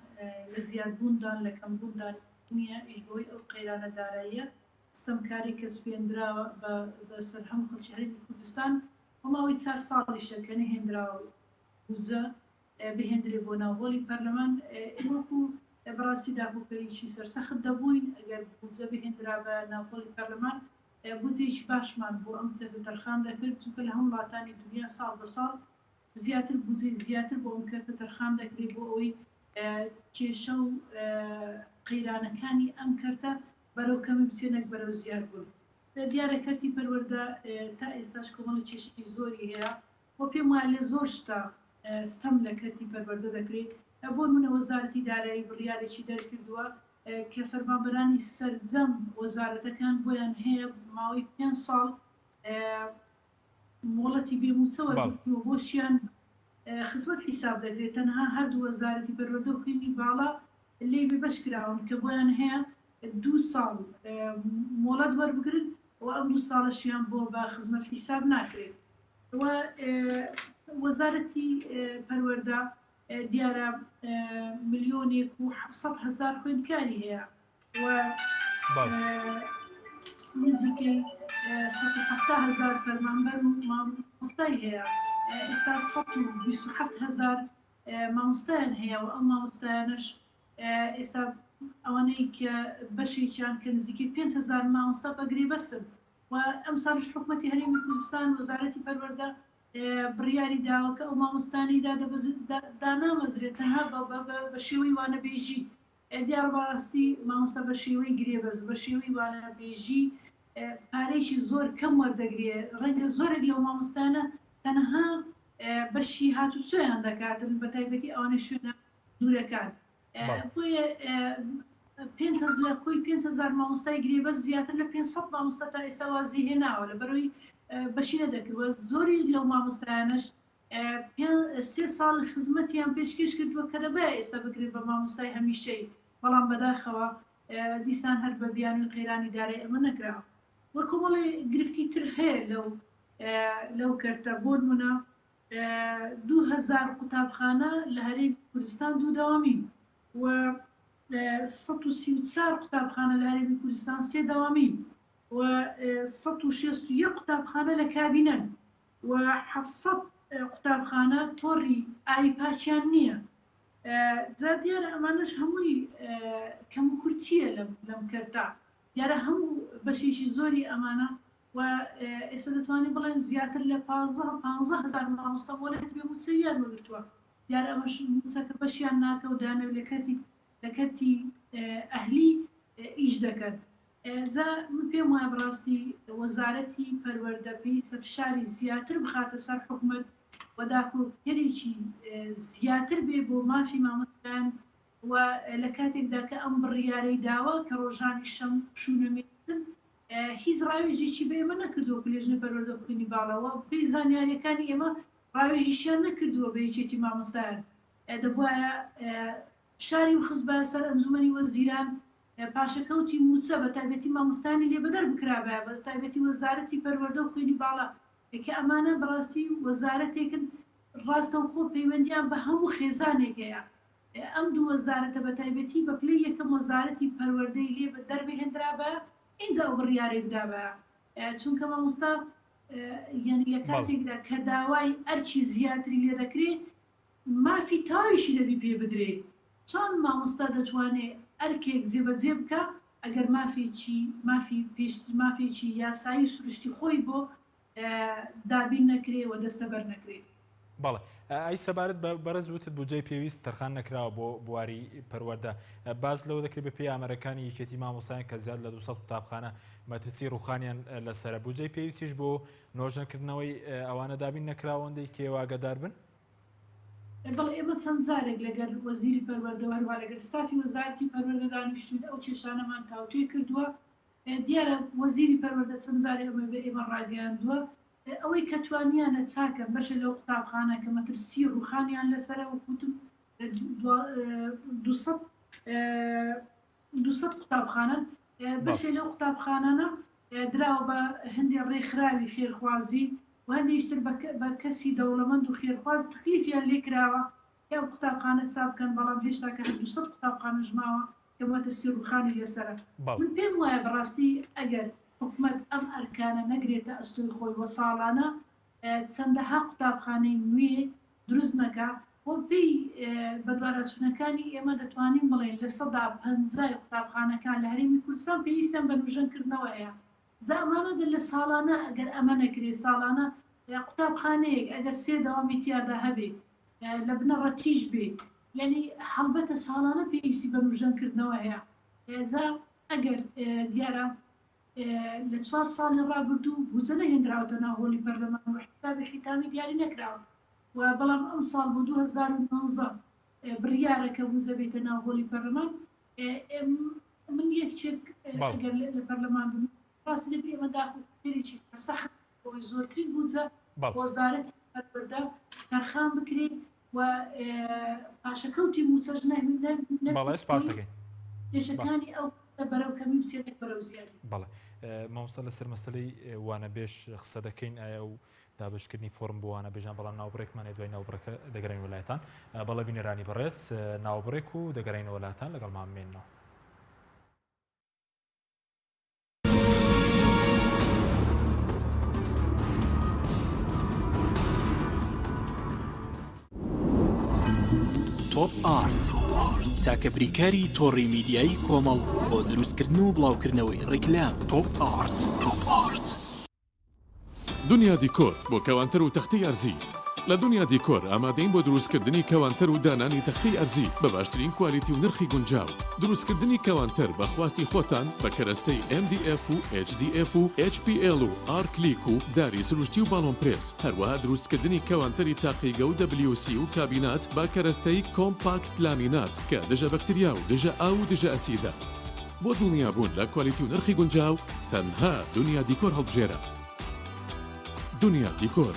لە زیادبووندان لە کەمبووندان نییە ئیش بەهۆی ئەو قەیرانە داراییە ستەمکاری کە سپێندراوە بە سەر هەموو خەڵکی هەرێمی کوردستان و ماوەی چار ساڵیشە کە نەهێندراوە بودجە بهێندرێ بۆ ناو هۆڵی پەرلەمان ئێمە وەکو بەڕاستی داکۆکەریی سەرسەخت دەبووین ئەگەر بودجە بهێندرابایە ناو هۆڵی پەرلەمان بودجەیەکی باشمان بۆ ئەم کەرتە تەرخان دەکرد چونکە لە هەموو وڵاتانی دونیا ساڵ بە ساڵ زیاتر بودجەی زیاتر بۆ ئەم کەرتە تەرخان دەکرێت بۆ ئەوەی کێشە و قەیرانەکانی ئەم کەرتە بەرەو کەمی بچێت نەک بەرەو زیاد بوون. دیارە کەرتی پەروەردە تا ئێستاش کۆمەڵی کێشەی زۆری هەیە و پێم وایە لە زۆر شتە ستەم لە کەرتی پەروەردە دەکرێت بۆ نمونە وەزارەتی دارایی بڕیارێکی دەرکردووە کە فەرمانبەرانی سەرجەم وەزارەتەکان بۆیان هەیە ماوەی پێنج ساڵ مۆڵەتی بێ مووچە وەربگرن و بۆشیان خزمەت حیساب دەکرێت، تەنها هەردوو وەزارەتی پەروەردە و خوێندنی باڵا لێی بێبەش کراون کە بۆیان هەیە دوو ساڵ مۆڵەت وەربگرن و ئەم دوو ساڵەشیان بۆ بە خزمەت حیساب ناکرێت و وەزارەتی پەروەردە دیارە ملیۆنێک و 700 هەزار خوێندکاری هەیە و نزیکەی 170 هەزار فەرمانبەر و مامۆستای هەیە ئێستا 127 هەزار مامۆستایان هەیە و ئەم مامۆستایانەش ئێستا ئەوانەی کە بەشێکیان کە نزیکەی 5 هەزار مامۆستا بە گرێبەستن و ئەمساڵیش حکومەتی هەرێمی کوردستان وەزارەتی پەروەردە بڕیاری داوە کە ئەو مامۆستانەی دانامەزرێت تەنها بە شێوەی وانەبێژی دیارە بەڕاستی مامۆستا بە شێوەی گرێبەست بە شێوەی وانەبێژی پارەیەکی زۆر کەم وەردەگرێ ڕەنگە زۆرێک لەو مامۆستانە تەنها بەشی هاتوچۆیان دەکاتن بە تایبەتی ئەوانەی شوێنە دوورەکان بۆیە پێنج لە کۆی 5هزار مامۆستای گرێبەست زیاتر لە 500 مامۆستا تا ئێستا وازی هێناوە لە بەرەوەی بەشی نەدەکردوە زۆری لەو مامۆستایانەش سێ ساڵ خزمەتیان پێشکێش کردووە کە دەبایە ئێستا بکرێن بە مامۆستای هەمیشەیی، بەڵام بەداخەوە دیسان هەر بە بیانووی قەیرانی دارایی ئەمە نەکراوە و کۆمەڵێ گرفتی تر هەیە لەو لەو کەرتە بۆنمونە 2000 قوتابخانە لە هەرێمی کوردستان دوو دەوامین و 134 قوتابخانە لە هەرێمی کوردستان سێ دەوامین و 161 قوتابخانە لە کابینەن و 700 قوتابخانە تۆڕی ئاوی پاکیان نییە. جا دیارە ئەمانەش هەمووی کەموکورتییە لەم کەرتە. دیارە هەموو بەشێکی زۆری ئەمانە و ئێستا دەتوانین بڵێین زیاتر لە پانزە هەزار مامۆستا مۆلەتی بێ مووچەییان وەرگرتووە. دیارە ئەمەش مووچەکە بەشیان ناکە و دەیانەوێت لە کەرتی لە کەرتی ئەهلی ئیش دەکەن. جا من پێم وایە بەڕاستی وەزارەتی پەروەردە پێویستە فشاری زیاتر بخاتە سەر حکومەت و داکۆکیکەرێکی زیاتر بێ بۆ مافی مامۆستایان و لە کاتێکدا کە ئەم بڕیارەی داوە کە ڕۆژانی شەم پشوو نەمێنن هیچ ڕاوێژێکی بە ئێمە نەکردووە وەکو لێژنەی پەروەردە و خوێندنی باڵا و بەپێی زانیارییەکانی ئێمە ڕاوێژیشیان نەکردووە بە یەکێتی مامۆستایان دەبوایە فشاری بخستبایە سەر ئەنجومەنی وەزیران پاشەکەوتی مووچە بە تایبەتی مامۆستایانی لێ بەدەر بکرابایە بە تایبەتی وەزارەتی پەروەردە و خوێنی باڵا کە ئەمانە بەڕاستی وەزارەتێکن ڕاستەوخۆ پەیوەندیان بە هەموو خێزانێک هەیە ئەم دوو وەزارەتە بە تایبەتی بە پلەی یەکەم وەزارەتی پەروەردەی لێ بەدەر بهێندرابایە ئینجا ئەو بڕیارەی بدابایە چونکە مامۆستا یانی لە کاتێکدا کە داوای ئەرکی زیاتری لێ دەکرێ مافی تەواویشی دەبی پێ بدرێ. چۆن مامۆستا دەتوانێ ئەرکێک جێبەجێ بکا ئەگەر مافێکی مافی پێشتر مافێکی یاسایی و سروشتی خۆی بۆ دابین نەکرێ و دەستەبەر نەکرێ؟ بەڵێ. ئەی سەبارەت بە بەڕێز وتت بودجەی پێویست تەرخان نەکراوە بۆ بواری پەروەردە. باس لەوە دەکرێت بەپێی ئامارەکانی یەکێتی مامۆستایان کە زیاد لە 200 قوتابخانە مەترسی ڕووخانیان لەسەرە. بودجەی پێویستیش بۆ نۆژەنکردنەوەی ئەوانە دابین نەکراوە ئەوەندەی کێ ئاگادار بن؟ بەڵێ ئێمە چەند جارێک لەگەل وەزیری پەروەردە و هەروەها لەگەل ستافی وەزارەتی پەروەردە دانیشتووین ئەو کێشانەمان تاوتوێ کردووە. دیارە وەزیری پەروەردە چەند جارێ ئەمەی بە ئێمە ڕاگەیاندووە ئەوەی کە توانیانە چاکەن بەشێ لەو قوتابخانە کە مەترسی ڕووخانیان لەسەرە وەک وتم 200 200 قوتابخانەن بەشێ لەو قوتابخانانە دراوە بە هەندێ ڕێکخراوی خێرخوازی و هەندێکیش تر بە کەسی دەوڵەمەند و خێرخواز تەکلیفیان لێکراوە کە ئەم قوتابخانە چاک بکەن، بەڵام هێشتا کە هەر 200 قوتابخانەش ماوە کە مەترسی ڕووخانی لەسەرە. من پێم وایە بەڕاستی ئەگەر حکومەت ئەم ئەرکانە نەگرێتە ئەستۆی خۆی و ساڵانە چەندەها قوتابخانەی نوێ دروست نەکا و بەپێی بەدواداچوونەکانی ئێمە دەتوانین بڵێین 50% قوتابخانەکان لە هەرێمی کوردستان پێویستیان بە نوژەنکردنەوە هەیە. جا ئەمانە لە ساڵانە ئەگەر ئەمە نەکرێ ساڵانە قوتابخانەیەک ئەگەر سێ دەوامی تیادا هەبێ لە بنەڕەتیش بێ یانی هەڵبەتە ساڵانە پێویستی بە نوژەنکردنەوە هەیە جا ئەگەر دیارە لە چوار ساڵی ڕابردوو بودجە نەهێندراوەتە ناو هۆڵی پەرلەمان و حیسابی خیتامی دیاری نەکراوە و بەڵام ئەمساڵ بۆ 2019 بڕیارە کە بودجە بێتە ناو هۆڵی پەرلەمان من یەکێک ئەگەر لە پەرلەمان بم ڕاستی دەبێ ئێمە داکۆکیکەرێکی سەرسەخت بۆی زۆرترین بودجە وەزارەتی پەروەردە تەرخان بکرێ و پاشەکەوتی مووچەش بەڵێ سپاس دەکەین کێشەکانی ئەو بەرەو کەمی بچێت نەک بەرەو زیادی. بەڵێ مامۆستا لەسەر مەسەلەی وانەبێژ قسە دەکەین ئایا و دابشکردنی فۆرم بۆ وانەبێژان بەڵام ناوبڕێکمان هەیە دوای ناوبڕەکە دەگەڕێین وەلایتان بەڵێ بینەرانی بەڕێز ناوبڕێک و دەگەڕێینەوە لاتان لەگەڵمان بمێننەوە. تۆپ ئارت تاکە بریکاری تۆڕی میدیایی کۆمەڵ بۆ دروستکردن و بڵاوکردنەوەی ڕیکلام تۆپ ئارت. تۆپ ئارت. دنیا دیکۆر بۆ کەوانتەر و تەختەی ئەرزی لە دنیا دیکۆر ئامادەین بۆ دروستکردنی کەوانتەر و دانانی تەختەی ئەرزی بە باشترین کوالیتی و نرخی گونجاو. دروستکردنی کەوانتەر بە خواستی خۆتان بە کەرەستەی MDF و HDF و HPL و ئارکلیک و داری سروشتی و باڵۆن پرێس، هەروەها دروستکردنی کەوانتەری تاقیگە و WC و کابینات بە کەرەستەی کۆمپاکت لامینات کە دژە بەکتریا و دژە ئاو و دژە ئەسیدە. بۆ دڵنیابوون لە کوالیتی و نرخی گونجاو تەنها دنیا دیکۆر هەڵبژێرە. دنیا دیکۆر.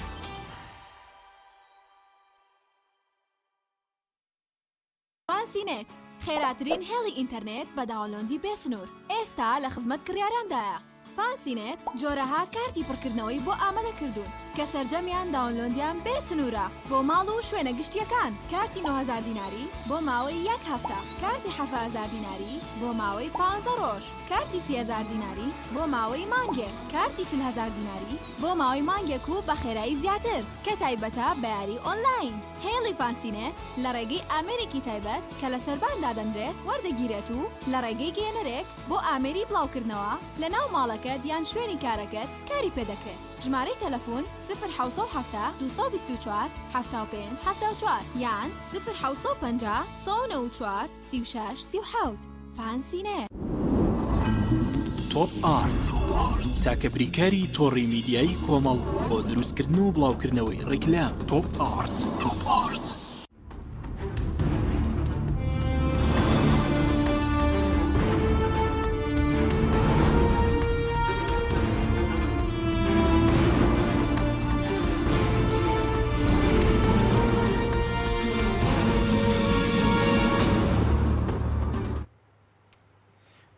فانسی نێت، خێراترین هێڵی ئینتەرنێت بە download ی بێ سنوور، ئێستا لە خزمەت کڕیاراندایە. فانسی نێت جۆرەها کارتی پڕکردنەوەی بۆ ئامادە کردوون کە سەرجەمیان download یان بێ سنوورە بۆ ماڵ و شوێنە گشتییەکان، کارتی 9000 دیناری بۆ ماوەی یەک هەفتە، کارتی 7000 دیناری بۆ ماوەی پانزە ڕۆژ، کارتی 30000 دیناری بۆ ماوەی مانگێک، کارتی 40000 دیناری بۆ ماوەی مانگێک و بە خێرایی زیاتر کە تایبەتە بە یاری ئۆنلاین. هێڵی فانسینێت لە ڕێگەی ئامێرێکی تایبەت کە لە سەربان دادەنرێت وەردەگیرێت و لە ڕێگەی گەیەنەرێک بۆ ئامێری بڵاوکردنەوە لە ناو ماڵەکەت یان شوێنی کارەکەت کاری پێدەکرێت. ژمارەی تەلەفون، سفر 770 224 75 74 یان سفر 750 194 36 37. فانسینێت. تۆپ ئارت، تاکە بریکاری تۆڕی میدیایی کۆمەڵ بۆ دروستکردن و بڵاوکردنەوەی ڕیکلام. تۆپ ئارت. تۆپ ئارت.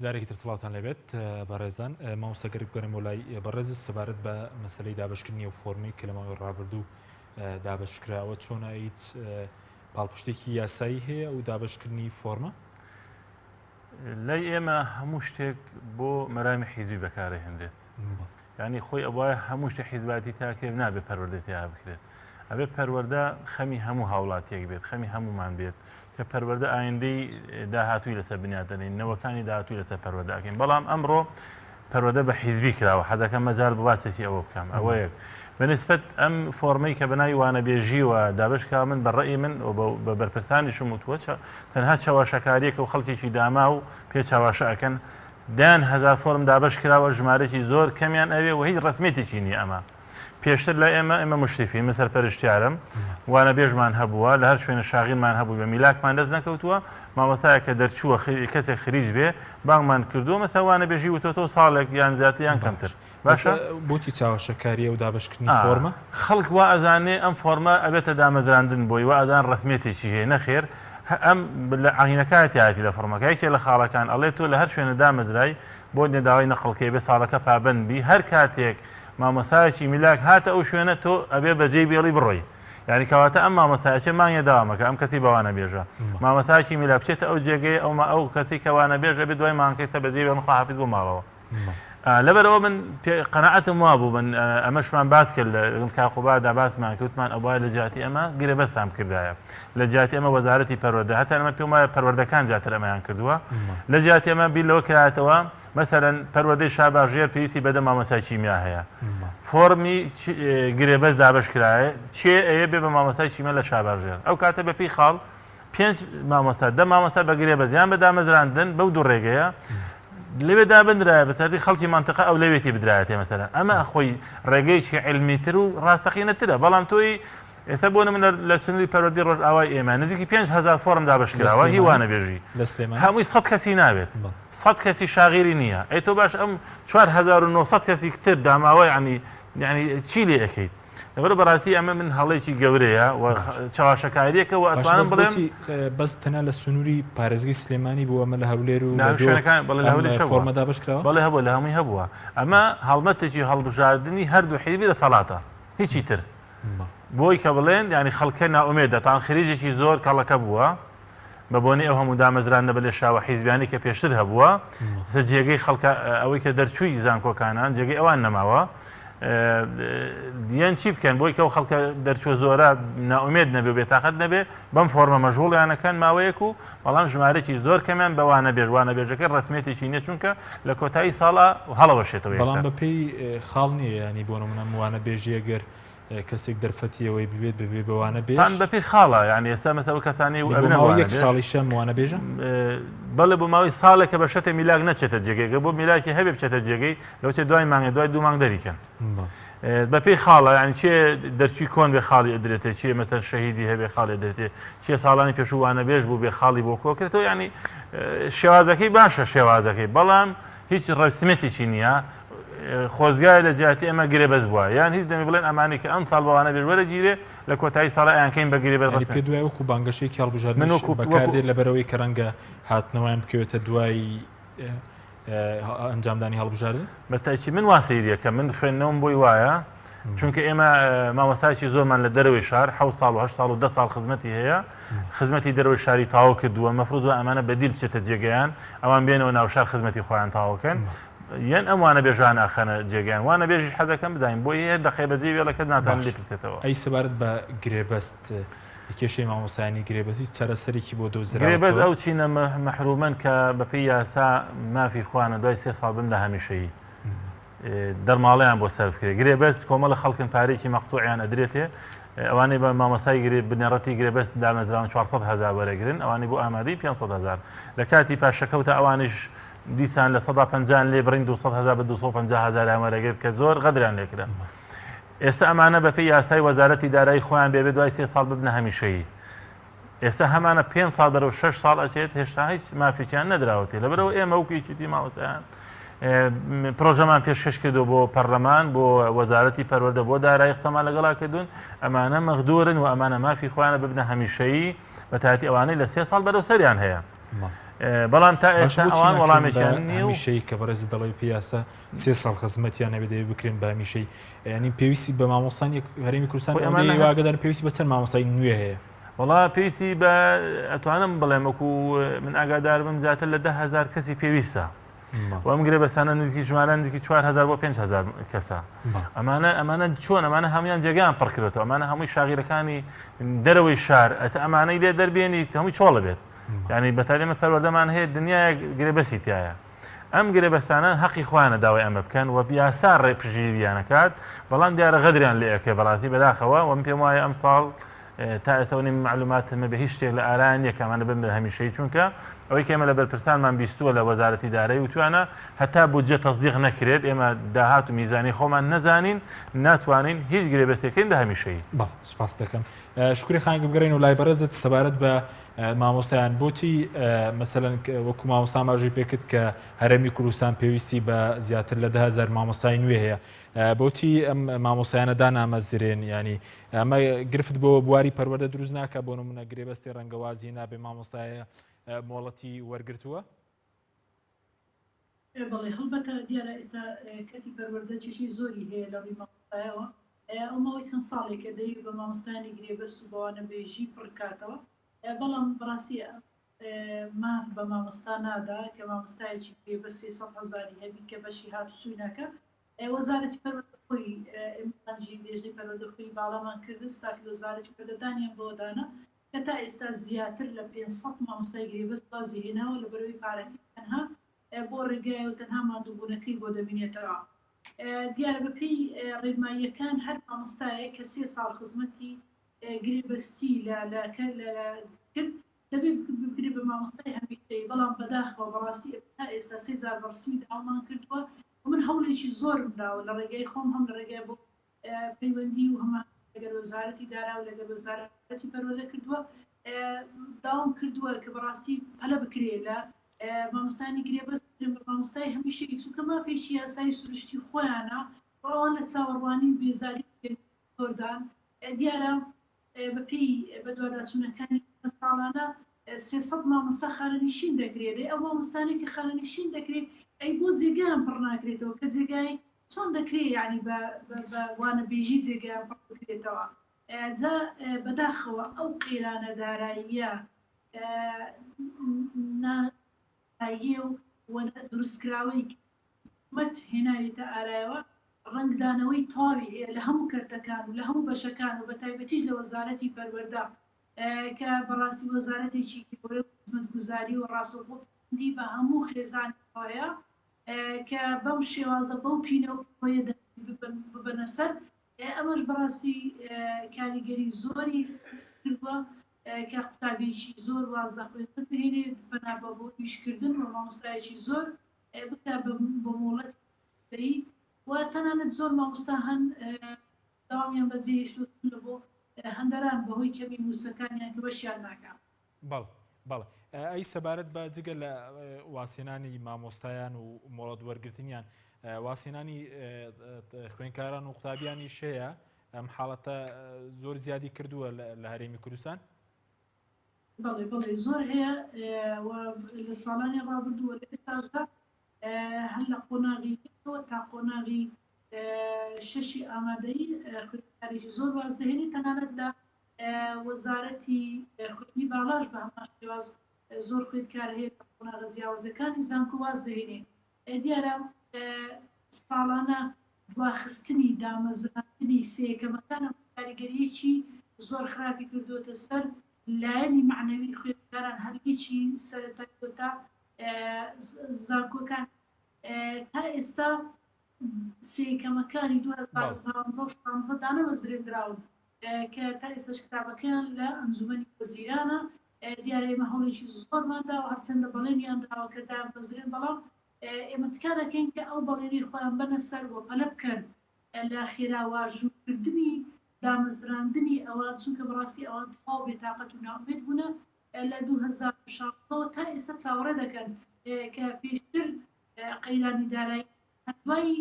جارێکی تر سڵاوتان لێبێت بەڕێزان مامۆستا گەر بگەڕێمەوە لای بەڕێز سەبارەت بە مەسلەی دابشکردنی و فۆرمی کە لە ماوەی ڕابردوو دابشکراوە چۆنە هیچ پاڵپشتێکی یاسایی هەیە و دابشکردنی فۆرمە؟ لای ئێمە هەموو شتێک بۆ مەرامی حیزبی بەکارەهێنرێت ینی خۆی ئەوە هەموو شتە حیزباتی تاکرێت نابێت پەروەردە تیا بکرێت. ئەبێ پەروەردە خەمی هەموو هاوڵاتیەک بێت، خەمی هەموومان بێت، کە پەروەردە ئایندەی داهاتووی لەسەر بنیات دەنێین، نەوەکانی داهاتووی لەسەر پەروەردە ئەکەین، بەڵام ئەمڕۆ پەروەردە بە حیزبی کراوە، حەزەکەم مەجال بۆ باسێکی ئەوە بکەم، ئەوە یەک. بە نسبەت ئەم فۆرمەی کە بە ناوی وانەبێژیوە دابەش کراوە، من بە ڕەئی من و بە بەرپرسانیشم وتووە تەنها چەواشەکارییەکە و خەڵکێکی داماو پێ چەواشە ئەکەن، دەیان هەزار فۆرم دابەش کراوە، ژمارەیەکی زۆر کەمیان ئەوێ و هیچ ڕەسمیەتێکی نییە ئەمە. پێشتر لای ئێمە، ئێمە مشرفین، من سەرپەرشتیارم، وانەبێژمان هەبووە، لە هەر شوێنە شاغیرمان هەبوو بە میلاکمان دەست نەکەوتووە، مامۆستایەک کە دەرچووە کەسێک خریج بێ بانگمان کردووە مەسەلەن وانەبێژی وتۆتەوە ساڵێک یان زیاتر یان کەمتر. باشە بۆچی چاوەشەکاریە و دابەشکردنی فۆرمە؟ خەڵک وا ئەزانێ ئەم فۆرمە ئەبێتە دامەزراندن بۆی، وا ئەزان ڕەسمیەتێکی هەیە، نەخێر ئەم لە عەینەکاتیایەتی لە فۆرمەکە، یەکێ لە خاڵەکان ئەڵێ تۆ لە هەر شوێنە دامەزرای بۆت نیە داوای نەقڵ کەی ئەبێ ساڵەکە پابەند بی، هەر کاتێک مامۆستایەکی میلاک هاتە ئەو شوێنە تۆ ئەبێ بەجێی بێڵی بڕۆی یعنی کەواتە ئەم مامۆستایە چێ مانگێ داوامەکە ئەم کەسی بەوانە بێژە مامۆستایەکی میلاک بچێتە ئەو جێگەیە ئەو ئەو کەسی کە وانە بێژ ئەبێ دوای مانگەکەی سە بەجێی بێڵن خواحافیز بۆ ماڵەوە لەبەرەوە من قەناعەتم وابوو من ئەمەشمان باس کرد لەگەڵ کاقوبادا باسمان کردمان ئەوە لە جیاتی ئەمە گرێبەستان بکردایە لە جیاتی ئەمە وەزارەتی پەروەردە هەتا ئەمە پێم وایە پەروەردەکان زیاتر ئەمەیان کردووە لە جیاتی ئەمە بیر لەوە کرایەتەوە مەسەلەن پەروەردەی شارباژێر پێویستی بە دە مامۆستای کیمیا هەیە فۆرمی گرێبەست دابەش کرایە چێ ئەیە بێ بە مامۆستای کیمیا لە شارباژێر ئەو کاتە بە پێی خاڵ پێنج مامۆستا دە مامۆستا بە گرێبەست یان بە دامەزراندن بەو دوو ڕێگەیە لەوێ دابنرایە بە تەرتی خەڵکی منطقە ئەو لەوێتی بدرایەتێ مەسەلەن ئەمە خۆی ڕێگەیەکی علمیتر و ڕاستەقینەترە بەڵام تۆی ئێستا بۆ نمونە لە سنووری پەروەردەی ڕۆژئاوای ئێمە نزیکی 5000 فۆرم دابەش کراوە هی وانەبێژی هەمووی 100 کەسی ناوێت 100 کەسی شاغیری نییە ئەی تۆ باش ئەم 4900 کەسی تر داماوە ینی یعنی چی لێ ئەەکەیت لەبەر بەڕاستی ئەمە من هەڵێکی گەورەیە و چاواشەکاریەکە و ئەتوانم بڵێم بەس تەنها لە سنووری پارێزگەی سلێمانی بوو ئەمە لە هەولێر و شوێنەکان بەڵێ لە هەولێر فۆرمە دابەش کراوە بەڵێ هەبووە لە هەمووی هەبووە ئەمە هەڵمەتێکی هەڵبژاردنی هەردوو حیزبی دەسەڵاتە هیچی تر بۆی کە بڵێن یانی خەڵکە نائومێدە تان خریجێکی زۆر کەڵەکە بووە بە بۆنەی ئەو هەموو دامەزراندنە بە لێشاوە حیزبیانی کە پێشتر هەبووە ئێستا جێگەی خەڵکە ئەوەی کە دەرچووی زانکۆکانان جێگەی ئەوان نەماوە دیەن چی بکەن بۆی کە ئەو خەڵکە دەرچوە زۆرە نائومێد نەبێ بێتاقەت نەبێ بەم فۆرمە مەژغوڵیانەکەن ماوەیەک و بەڵام ژمارەێکی زۆر کەمیان بە وانەبێژ وانەبێژەکە ڕسمێتێکی نیە چونکە لە کۆتایی ساڵا هەڵەوەشێتەوە بەڵام بەپێی خاڵ نییە ینی بۆ نمونە وانەبێژی ئەگەر کەسێک دەرفەتی ئەوەی ببێت ببێ بە وانەبێژ بەپێی خاڵە یعنی ئێستا مەسە ئەو کەسانی و ئەبنە یەک ساڵیشە وانەبێژە بەڵێ بۆ ماوەی ساڵێکە بە شەتێ میلاک نەچێتە جێگەیەکە بۆ میلاکی هەبێ بچێتە جێگەی لەوچێ دوای مانگێ دوای دوو مانگ دەریکەن بەپێی خاڵە یعنی چێ دەرچی کۆن بێ خاڵی ئەدرێتێ چێ مەسەر شەهیدی هەبێ خاڵی ئەدرێتێ چێ ساڵانی پێشوو وانەبێژ بوو بێ خاڵی بۆ کۆکرێتەوە یعنی شێوازەکەی باشە شێوازەکەی بەڵام هیچ ڕەسمێتێکی نییە خۆزگایە لە جیاتی ئەمە گرێبەست بووە یان هیچ دەمی بڵێن ئەمانی کە ئەم ساڵ بەوانە بێت وەرەگیرێ لە کۆتایی ساڵە ئەیانکەین بە گرێبەست ڕەسمی پێ دوای وەکو بانگەشەیەکی هەڵبژاردن من وەکو بەکاردێت لەبەرەوەی کە ڕەنگە هاتنەوەیان بکەوێتە دوای ئەنجامدانی هەڵبژاردن؟ بە تاکی من وا سەیریەکە من خوێندنەوەم بۆی وایە چونکە ئێمە مامۆستایەکی زۆرمان لە دەرەوەی شار حە ساڵ و هە ساڵ و ده ساڵ خزمەتی هەیە خزمەتی دەرەوەی شاری تاو کردووە مەفروض ئەمانە بەدیل بچێتە جێگەیان ئەوان بێنەوە ناوشار خزمەتی خۆیان تاوکەن یان ئەم وانە بێژان ئاخەنە جێگەیان وانە بێژیش حەزەکەم بداین بۆی هەیە دەقەی بەجێ وێڵەکەت ناتوانن لێ پرسێتەوە. ئەی سەبارەت بە گرێبەست کێشەی مامۆستایانی گرێبەست هیچ چارەسەرێکی بۆ دۆزراوەتەوە؟ گرێبەست ئەو چینە مەحرومەن کە بەپێی یاسا مافی خۆیانە دوای سێ ساڵ بن لە هەمیشەیی دەرماڵەیان بۆ سەرف کرێ گرێبەست کۆمەڵە خەڵکن پارێکی مەقتوعیان ئەدرێتێ ئەوانەی بە مامۆستای گرێ بنەڕەتی گرێبەست دامەزراون 400 هەزار وەرەگرن ئەوانەی بۆ ئامادەی 500 هەزار لە کاتی پاشەکەوتە ئەوانیش دیسان لە سەدا پەنجان لێ بڕین 200 هەزار بە 250 هەزاریان وەرەگرت کە زۆر غەدریان لێکرا ئێستا ئەمانە بەپێی یاسای وەزارەتی دارایی خۆیان بێ بێ دوای سێ ساڵ ببنە هەمیشەیی ئێستا هەمانە پێ ساڵ بەرەو شەش ساڵ ئەچێت هێشتا هیچ مافێکیان نەدراوەتێ لەبەرەوە ئێمە وەکو یەکێتی مامۆستایان پرۆژەمان پێشکەش کردو بۆ پەرلەمان بۆ وەزارەتی پەروەردە بۆ دارایی قسەمان لەگەڵا کردوون ئەمانە مەغدورن و ئەمانە مافی خۆیانە ببنە هەمیشەیی بەتایبەتی ئەوانەی لە سێ ساڵ بەرەو سەریان هەیە بەڵام تا ئێستا ئەوان وەڵامێکیان نییە هەمیشەی کە بەڕێز دەڵێ پیاسە سێ ساڵ خزمەتیان نەبێت دەبێت بکرێن بە هەمیشەی ینی پێویستی بە مامۆستانی هەرێمی کوردستان واگەدار پێویستی بە چەند مامۆستای نوێ هەیە وەڵا پێویستی بە ئەتوانم بڵێم وەکو من ئاگادار بم زیاتر لە 10هزار کەسی پێویستە. و ئەم گرێبەستانە نزیکی ژمارە نزیکی 4000 بۆ 5000 کەسە ئەمانە ئەمانە چۆن ئەمانە هەموان جێگەیان پڕکرێتەوە ئەمانە هەمووی شاغیرەکانی دەرەوەی شار ئەتە ئەمانەی لێ دەربێنی هەمووی چۆڵە بێت ینی بەتالی ئەمە پەروەردەمان هەیە دنیایەک گرێبەستی تایە ئەم گرێبەستانە هەقی خۆیانە داوای ئەمە بکەن و یاسا ڕێ پژیریانەکات بەڵام دیارە غەدریان لێ ئەکرێ بەڕاستی بەداخەوە وەم پێم وایە ئەم ساڵ تا ئێستا نیم معلومات هەمە بە هیچ شتێک لە ئارا نییە کە ئەمانە بن بە هەمیشەیی چونکە ئەوەی کە ئێمە لە بەرپرسانمان بیستووە لە وەزارەتی دارایی وتویانە هەتا بودجە تەسدیق نەکرێت ئێمە داهات و میزانی خۆمان نەزانین ناتوانین هیچ گرێبەستێکین بە هەمیشەیی. بەڵێ سوپاست دەکەم. شوکری خان بگەڕێین و لای بەڕێزت سەبارەت بە مامۆستایان بۆچی مەسەلەن وەکو مامۆستا ئاماژەی پێکرد کە هەرێمی کوردستان پێویستی بە زیاتر لە 10هزار مامۆستای نوێ هەیە بۆچی ئەم مامۆستایانە دانامەزرێن ینی ئەمە گرفت بۆ بواری پەروەردە دروست ناکە بۆ نمونە گرێبەستی ڕەنگەوازی نابێ مامۆستایە مۆڵەتی وەرگتووە؟ بەڵێ هەڵبەتە دیارە ئێستا کەرتی پەروەردە کێشەی زۆری هەیە لە ڕووی مامۆستایەوە ئەو ماوەی چەند ساڵێکە دەیەوێت بە مامۆستایانی گرێبەست و بەوانەبێژی پڕکاتەوە بەڵام بەڕاستی ماف بە مامۆستا نادا کە مامۆستایەکی گرێبەست 300 هەزاری هەبی کە بەشی هاتوچووی ناکا وەزارەتی پەروەردە خۆی ئێمە بانگی لێژنەی پەروەردە خولی باڵامان کرد ستافی وەزارەتی پەروەردە دانیان بەوە دانا کە تا ئێستا زیاتر لە 500 مامۆستای گرێبەست وازی هێناوە لەبەرئەوەی پارەکەی تەنها بۆ ڕێگایە و تەنها ماندووبوونەکەی بۆ دەمینێتەوە. دیارە بەپێی ڕێنماییەکان هەر مامۆستایەک کە سێ ساڵ خزمەتی گرێبەستی لە لە کرد دەبێ بکرێ بە مامۆستای هەمیشەیی، بەڵام بەداخەوە بەڕاستی ئێمە تا ئێستا سێ جار بە ڕسمی داوامان کردووە و من هەوڵێکی زۆرم داوە لە ڕێگای خۆم هەم لە ڕێگای بۆ پەیوەندی و هەماهەنگی لەگەل وەزارەتی دارا و لەگەل وەزارەتی پەروەردە کردووە داوام کردووە کە بەڕاستی پەلە بکرێ لە مامۆستایانی گرێبەست بکرێن بە مامۆستای هەمیشەیی چونکە مافێکی یاسایی سروشتی خۆیانە و ئەوان لە چاوەڕوانی و بێزاری زۆردان دیارە بەپێی بەدواداچوونەکانی ساڵانە 300 مامۆستا خانەنشین دەکرێت ئەو مامۆستانەی کە خانەنشین دەکرێت ئەی بۆ جێگایان پڕ ناکرێتەوە کە جێگای چۆن دەکرێت یعنی بە بە وانەبێژی جێگایان پڕ بکرێتەوە جا بەداخەوە ئەو قەیرانە داراییە نایە و دروستکراوەی حکومەت هێناویەتە ئارایەوە ڕەنگدانەوەی تەواوی هەیە لە هەموو کەرتەکان و لە هەموو بەشەکان و بەتایبەتیش لە وەزارەتی پەروەردە کە بەڕاستی وەزارەتێکی گەورە و خزمەتگوزاری و ڕاستەوخۆ پەیوەندی بە هەموو خێزانێکەوە هەیە کە بەم شێوازە بەو پینە و پۆیە ببەنە سەر ئەمەش بەڕاستی کاریگەری زۆری کردووە کە قوتابیەکی زۆر واز لە خوێندن بهێنێت پەنا بە بۆ ئیشکردن و مامۆستایەکی زۆر بکە بە مۆڵەتی و تەنانەت زۆر مامۆستا هەن داوامیان بەجێهێشتووە چونکە بۆ هەندەران بەهۆی کەمی مووچەکانیان کە بەشیان ناکا. بەڵێ بەڵێ ئەی سەبارەت بە جگە لە وازهێنانی مامۆستایان و مۆڵەت وەرگرتنیان وازهێنانی خوێنکاران و قوتابیانیش هەیە ئەم حاڵەتە زۆر زیادی کردووە لە هەرێمی کوردستان؟ بەڵێ بەڵێ زۆر هەیە و لە ساڵانی ڕابردوو لە ئێستاشدا هەر لە قۆناغی یەکەوە تا قۆناغی شەشی ئامادەیی خوێندکارێکی زۆر واز دەهێنێت تەنانەت لە وەزارەتی خوێندنی باڵاش بە هەمان شێواز زۆر خوێندکار هەیە لە قۆناغە جیاوازەکانی زانکۆ واز دەهێنێ دیارە ساڵانە دواخستنی دامەزراندنی سێیەکەمەکان کاریگەریەکی زۆر خراپی کردووەتە سەر لایەنی مەعنەوی خوێندکاران هەر یەکی سەرەتای تا زانکۆکان تا ئێستا سێیەکەمەکانی 2015 و 16 دانەمەزرێندراون کە تا ئێستاش کتابەکەیان لە ئەنجومەنی وەزیرانە دیارە ئێمە هەوڵێکی زۆرمان داوە هەرچەندە بەڵێنیان داوە کە دابمەزرێن بەڵام ئێمە تکا دەکەین کە ئەو بەڵێنەی خۆیان بەنە سەر و پەلە بکەن لە خێرا واژووکردنی دامەزراندنی ئەوان چونکە بەڕاستی ئەوان تەواو بێتاقەت و نائومێد بوونە لە 2016 ەوە تا ئێستا چاوەڕێ دەکەن کە پێشتر قەیرانی دارایی دوای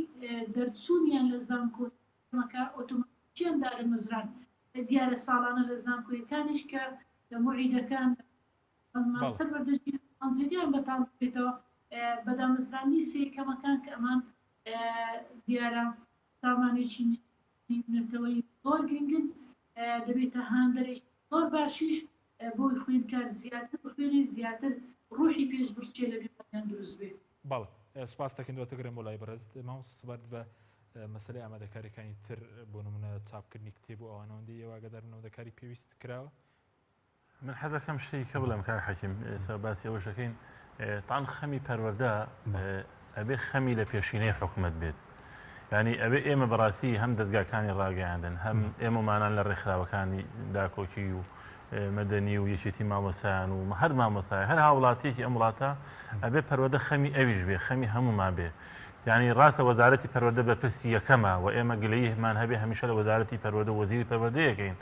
دەرچوونیان لە زانکۆ سیستەمەکە ئۆتۆماتیکیان دادەمەزران دیارە ساڵانە لە زانکۆیەکانیش کە موعیدەکان ماستەر وەردەگیرن جێگەیان بەتاڵ دەبێتەوە بە دامەزراندنی سێ یەکەمەکان کە ئەمان دیارە سامانێکی نەتەوەیی زۆر گرنگن دەبێتە هاندەرێکی زۆر باشیش بۆی خوێندکار زیاتر بخوێنێ زیاتر ڕوحی پێشبڕکێ لە نێوانیان دروست بێ. بەڵێ. سوپاس دەکەین دواتر گەڕێم بۆ لای بەڕێزت مامۆستا سەبارەت بە مەسەلەی ئامادەکاریەکانی تر بۆ نمونە چاپکردنی کتێب و ئەوانەوەندەی ئێوە ئاگادار بن ئامادەکاری پێویست کراوە؟ من حەزەکەم شتێکی کە بڵێم کاک حەکیم ئێستا باسی ئەوەش دەکەین تان خەمی پەروەردە ئەبێ خەمی لە پێشینەی حکومت بێت ینی ئەبێ ئێمە بەڕاستی هەم دەستگاکانی ڕاگەیاندن هەم ئێمەمانان لە ڕێکخراوەکانی داکۆکی و مەدەنی و یەکێتی مامۆسایان و هەر مامۆسای هەر هاوڵاتیەکی ئەم وڵاتە ئەبێ پەروەردە خەمی ئەویش بێ خەمی هەمومان بێ یانی ڕاستە وەزارەتی پەروەردە بەرپرسی یەکەمە و ئێمە گلەییمان هەبێ هەمیشە لە وەزارەتی پەروەردە و وەزیری پەروەردەیەکەین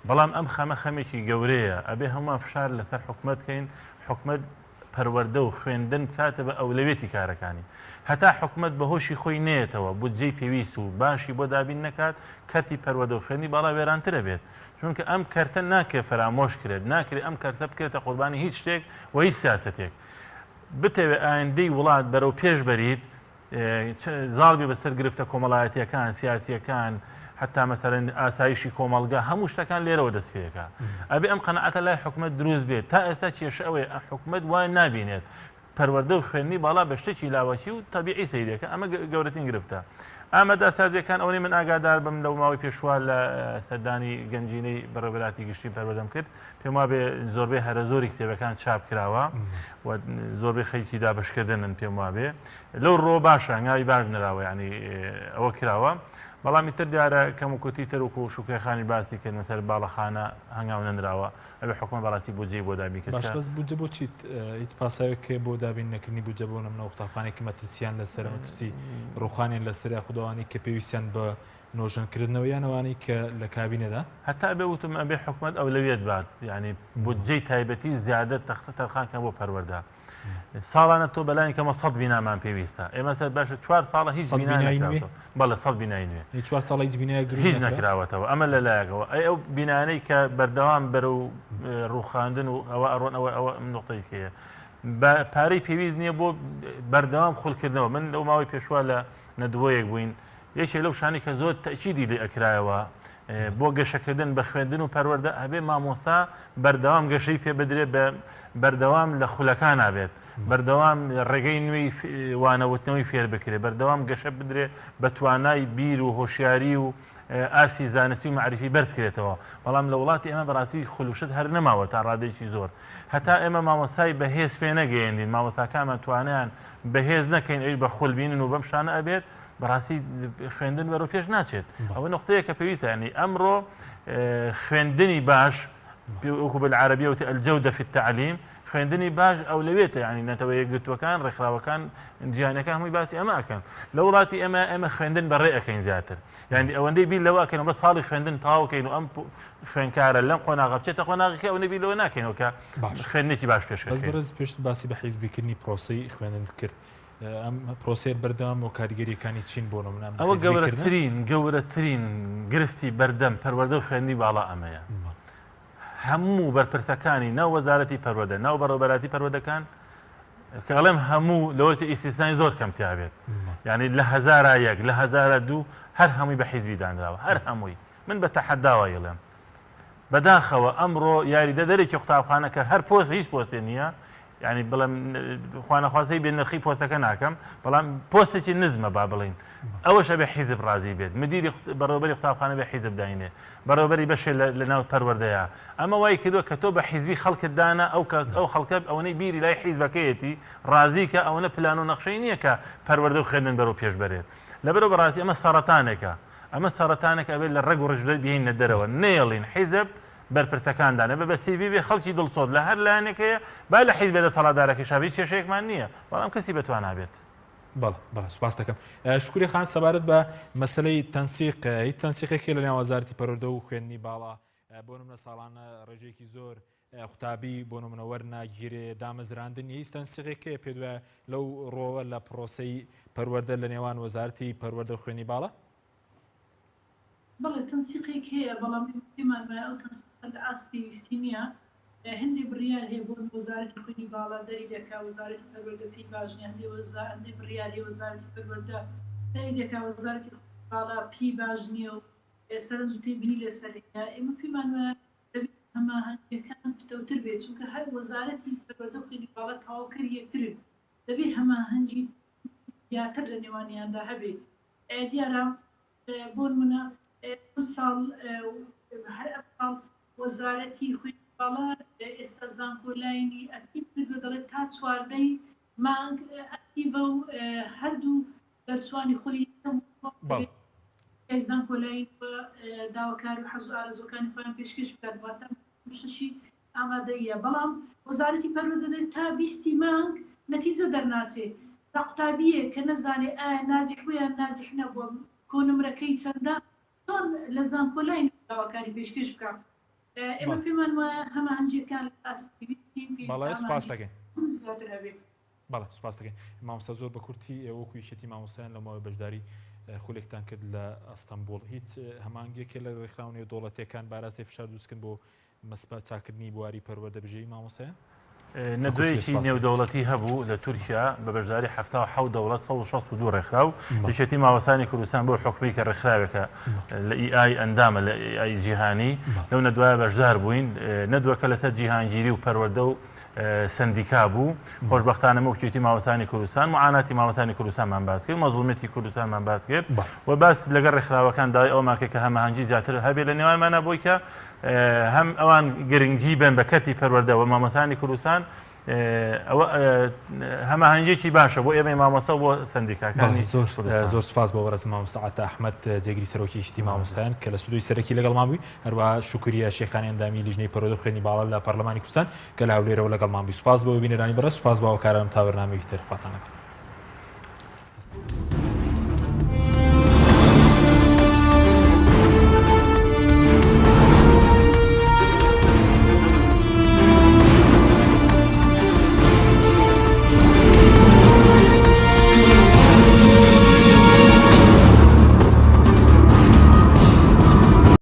بەڵام ئەم خەمە خەمێکی گەورەیە ئەبێ هەمومان فشار لەسەر حکومەت کەین حکومەت پەروەردە و خوێندن بکاتە بە ئەولەوێتی کارەکانی هەتا حکومەت بەهۆشی خۆی نەیەتەوە بودجەی پێویست و باشی بۆ دابین نەکات کەرتی پەروەردە و خوێندنی باڵا وێرانترە بێت چونکە ئەم کەرتە ناکرێت فەرامۆش کرێت ناکرێت ئەم کەرتە بکرێتە قوربانی هیچ شتێک و هیچ سیاسەتێک بتەوێت ئایندەی وڵات بەرەو پێش بەریت زاڵ بێ بەسەر گرفتە کۆمەڵایەتیەکان سیاسیەکان حتا مەسەرەن ئاسایشی کۆمەڵگا هەموو شتەکان لێرەوە دەست پێەکە ئەبێ ئەم قەنەعەتە لای حکومت دروست بێت تا ئێستا کێشە ئەوەیە حکومت وای نابینێت پەروەردە و خوێندنی باڵا بە شتێکی لاوەکی و تەبیعی سەیرێکە ئەمە گەورەترین گرفتە. ئامادەسازیەکان ئەوەی من ئاگادار بم لەو ماوەی پێشوە لە سەردانی گەنجینەی بەڕێوەبەراتی گشتی پەروەردەم کرد پێم وابێ زۆربەی هەرە زۆری کتێبەکان چاپ کراوە و زۆربەی خەریکی دابشکردنن پێم وابێ لەو ڕۆ باشە هەنگاوی باش نراوە ینی ئەوە کراوە بەڵام ئیتر دیارە کەم و کوتی تر وەکو شوکرێخانی باسی کرد لەسەر باڵەخانە هەنگاو نەنراوە ئەبێ حکومەت بەڕاستی بودجەی بۆ دابین کرد باش بەس بودجە بۆ چیت هیچ پاساوێک هەیە بۆ دابین نەکردنی بودجە بۆ نمونە قوتابخانێکی مەترسیان لەسەر مەترسی ڕوخانیان لەسەر یاخود ئەوانەی کە پێویستیان بە نۆژەنکردنەوە یان ئەوانەی کە لە کابینەدا؟ هەتا ئەبێ وتم ئەبێ حکومەت ئەولەویەت بات یعنی بودجەی تایبەتی زیادە تەختە تەرخان کە بۆ پەروەردە ساڵانە تۆ بەلانی کەمە سەد بینامان پێویستە ئێمە سەر باشە چوار ساڵە هیچ بینای نوێ بەڵێ سەد بینای نوێ چوار ساڵە هیچ بینایەک دروست هیچ نەکراوەتەوە ئەمە لە لایەکەوە ئەی ئەو بینانەی کە بەردەوام بەرەو ڕووخاندن و ئەوە ئەڕۆن ئەوە ئەوە نقطەی کەیە بە پارەی پێویست نییە بۆ بەردەوام خولکردنەوە من لەو ماوەی پێشوە لە نەدوەیەک بووین یەکێ لەو شانی کە زۆر تەکیدی لێ ئەکرایەوە بۆ گەشەکردن بە خوێندن و پەروەردە ئەبێ مامۆستا بەردەوام گەشەی پێ بدرێت بە بەردەوام لە خولەکانا بێت بەردەوام ڕێگەی نوێی وانەوتنەوەی فێر بکرێت بەردەوام گەشە بدرێت بە توانای بیر و هۆشیاری و ئاستی زانستی و مەعریفی بەرز کرێتەوە بەڵام لە وڵاتی ئێمە بەڕاستی خولوشت هەر نەماوە تا ڕادەیەکی زۆر هەتا ئێمە مامۆستای بەهێز پێ نەگەیەندین مامۆستاکانمان توانیان بەهێز نەکەین ئەویش بە خولبینن و بەم شانە ئەبێت بەڕاستی خوێندن بەرەو پێش ناچێت ئەوە نقطەیە کە پێویستە ینی ئەمڕۆ خوێندنی باش وەکو بالعربیە وتی الجودە في التعلیم خوێندنی باش ئەولەوێتە ینی نەتەوە یەکگرتووەکان ڕێکخراوەکان جیهانەکان هەمووی باسی ئەمە ئەکەن لە وڵاتی ئێمە ئێمە خوێندن بەڕێ ئەەکەین زیاتر یعنی ئەوەندەی بیر لەوە ئەکەین بە ساڵی خوێندن تاوکەین و ئەم خوێندکارە لەم قۆناغە بچێتە قۆناغەکە ئەو نەبی لەوە ناکەینەوە کە خوێندنێکی باش پێش بەس بەڕێز پێشتر باسی بە حیزبیکردنی پرۆسەی خوێندن کرد ئەم پرۆسەیە بەردەوام و کاریگەریەکانی چین بۆ نمونە ئەم ئەوە حیزبیکردنە؟ گەورەترین گەورەترین گرفتی بەردەم پەروەردە و خوێندنی باڵا ئەمەیە هەموو بەرپرسەکانی ناو وەزارەتی پەروەردە ناو بەڕێوەبەراتی پەروەردەکان کە ئەڵێم هەموو لەوەی ئیستیسنای زۆر کەم تیا بێت یعنی لە هەزارا یەک لە هەزارا دوو هەر هەمووی بە حیزبی دانراوە هەر هەمووی من بە تەحەداوە یڵێم بەداخەوە ئەمڕۆ یاریدەدەرێکی قوتابخانە کە هەر پۆست هیچ پۆستێ نییە یعنی بڵێم خوانەخواستەی بێ نرخی پۆستەکە ناکەم بەڵام پۆستێکی نزمە با بڵین ئەوەش ئەبێ حیزب ڕازی بێت مدیری بەڕێوەبەری قوتابخانە بێ حیزب داینێ بەڕێوەبەری بەشێ لە ناو پەروەردەیە ئەمە وای کردووە کە تۆ بە حیزبی خەڵکت دانا ئەو ئەو خەڵکە ئەوەنەی بیری لای حیزبەکەیەتی ڕازی کە ئەوەنە پلان و نەخشەی نییە کە پەروەردە و خوێندن بەرەو پێش بەرێت لەبەرەوە بەڕاستی ئەمە سەڕەتانێکە ئەمە سەڕەتانێکە ئەبێت لە ڕەگ و ڕیش بهێنینە دەرەوە نەیەڵین حیزب بەرپرسەکان دانێ بە سیڤی بێ خەڵکی دڵسۆز لە هەر لایەنێک هەیە با لە حیزبە دەسەڵاتدارەکەیشا بێ کێشەیەکمان نییە بەڵام کەسی بەتوانا بێت. بەڵێ بەڵێ سوپاس دەکەم. شکوری خان سەبارەت بە مەسەلەی تەنسیق هیچ تەنسیقێک هەیە لە نێوان وەزارەتی پەروەردە و خوێندنی باڵا بۆ نمونە ساڵانە ڕێژەیەکی زۆر قوتابی بۆ نمونە وەرناگیرێ دامەزراندن هیچ تەنسیقێک هەیە پێت وایە لەو ڕۆوە لە پرۆسەی پەروەردە لە نێوان وەزارەتی پەروەردە و خوێندنی باڵا؟ بەڵێ تەنسیقێک هەیە، بەڵام ئێمە پێمان وایە ئەو تەنسیقە لە ئاست پێویستی نییە. هەندێ بڕیار هەیە بۆ وەزارەتی خوێندنی باڵا دەری دەکا، وەزارەتی پەروەردە پێی باش نییە، هەندێ وەزا هەندێ بڕیار هەیە وەزارەتی پەروەردە دەری دەکا، وەزارەتی خوێندنی باڵا پێی باش نییە و سەرنج و تێبینی لەسەر هەیە. ئێمە پێمان وایە دەبێ هەماهەنگییەکان پتەوتر بێت، چونکە هەر وەزارەتی پەروەردە و خوێندنی باڵا تەواوکەری یەکترن، دەبێ هەماهەنگی. زیاتر لە نێوانیاندا هەبێ. دیارە بۆ نمونە ئەمساڵ هەر ئەمساڵ وەزارەتی خوێندنی باڵا ئێستا زانکۆلاینی ئەکتیڤ کردوە دەڵێت تا چواردەی مانگ ئەکتیڤە و هەردوو دەرچوانی خولی یەکەم و دووەم بەڵێ. دەبێت زانکۆلاین و داواکاری و حەز و ئارەزووەکانی خۆیان پێشکێش بکات واتە شەشی ئامادەییە بەڵام وەزارەتی پەروەردە دەڵێت تا بیستی مانگ نەتیجە دەرناچێ تا قوتابییەک کە نەزانێ ئایا ناجیح بووە یان ناجیح نەبووە کۆنمرەکەی چەندە چۆن لە زانکۆلاین داواکاری پێشکێش بکا ئێمە پێمان وایە هەماهەنگییەکان لە ئاست پێویست نین پێویستە بەڵێ سوپاس هەماهەنگی دەکەین. زیاتر هەبێ. بەڵێ سوپاس دەکەین مامۆستا زۆر بە کورتی ئێوە وەکو یەکێتی مامۆستایان لەو ماوەی بەشداری خولێکتان کرد لە ئەستەنبوڵ هیچ هەمانگێکێ لە ڕێکخراوە نێودەوڵەتیەکان باراستەی فشار دروستکردن بۆ مەسپە چاکردنی بواری پەروەردە بژێوی مامۆستایان؟ نەدوەیەکی نێودەوڵەتی هەبوو لە تورکیا بە بەشداری 77 دەوڵەت 162 ڕێکخراو یەکێتی مامۆستایانی کوردستان بۆ حکومی کە ڕێکخراوێکە لە ئی ئای ئەندامە لە ئای جیهانی لەو نەدوایە بەشدار بووین نەدوەکە لەسەر جیهانگیری و پەروەردە و سەندیکا بوو خۆشبەختانە مە وەکێتی مامۆستایانی کوردستان معاناتی مامۆستایانی کوردستانمان باس کرد مەزڵومیەتی کوردستانمان باس کرد و باس لەگەڵ ڕێکخراوەکان داوای ئەومان کرد کە هەماهەنگی زیاتر هەبێت لە نێوانمانە بۆی کە هەم ئەوان گرنگی بن بە کەرتی پەروەردە و مامۆستایانی کوردستان ئەوە هەماهەنگیەکی باشە بۆ ئێمەی مامۆستا و بۆ سەندیکاکانی زۆر زۆر سوپاس بۆ بەڕێز مامۆستا عەتا ئەحمەد جێگری سەرۆکی یەکێتی مامۆستایان کە لە ستۆدیۆی سەرەکی لەگەڵمان بووی هەروەها شوکریە شێخانی ئەندامی لیژنەی پەروەردە و خوێندنی باڵا لە پەرلەمانی کوردستان کە لە هەولێرەوە لەگەڵمان بووی سوپاس بۆ بینەرانی بەڕێز سوپاس بۆ هاوکارانم تا بەرنامەیەکی تر خواتان لەگەڵ.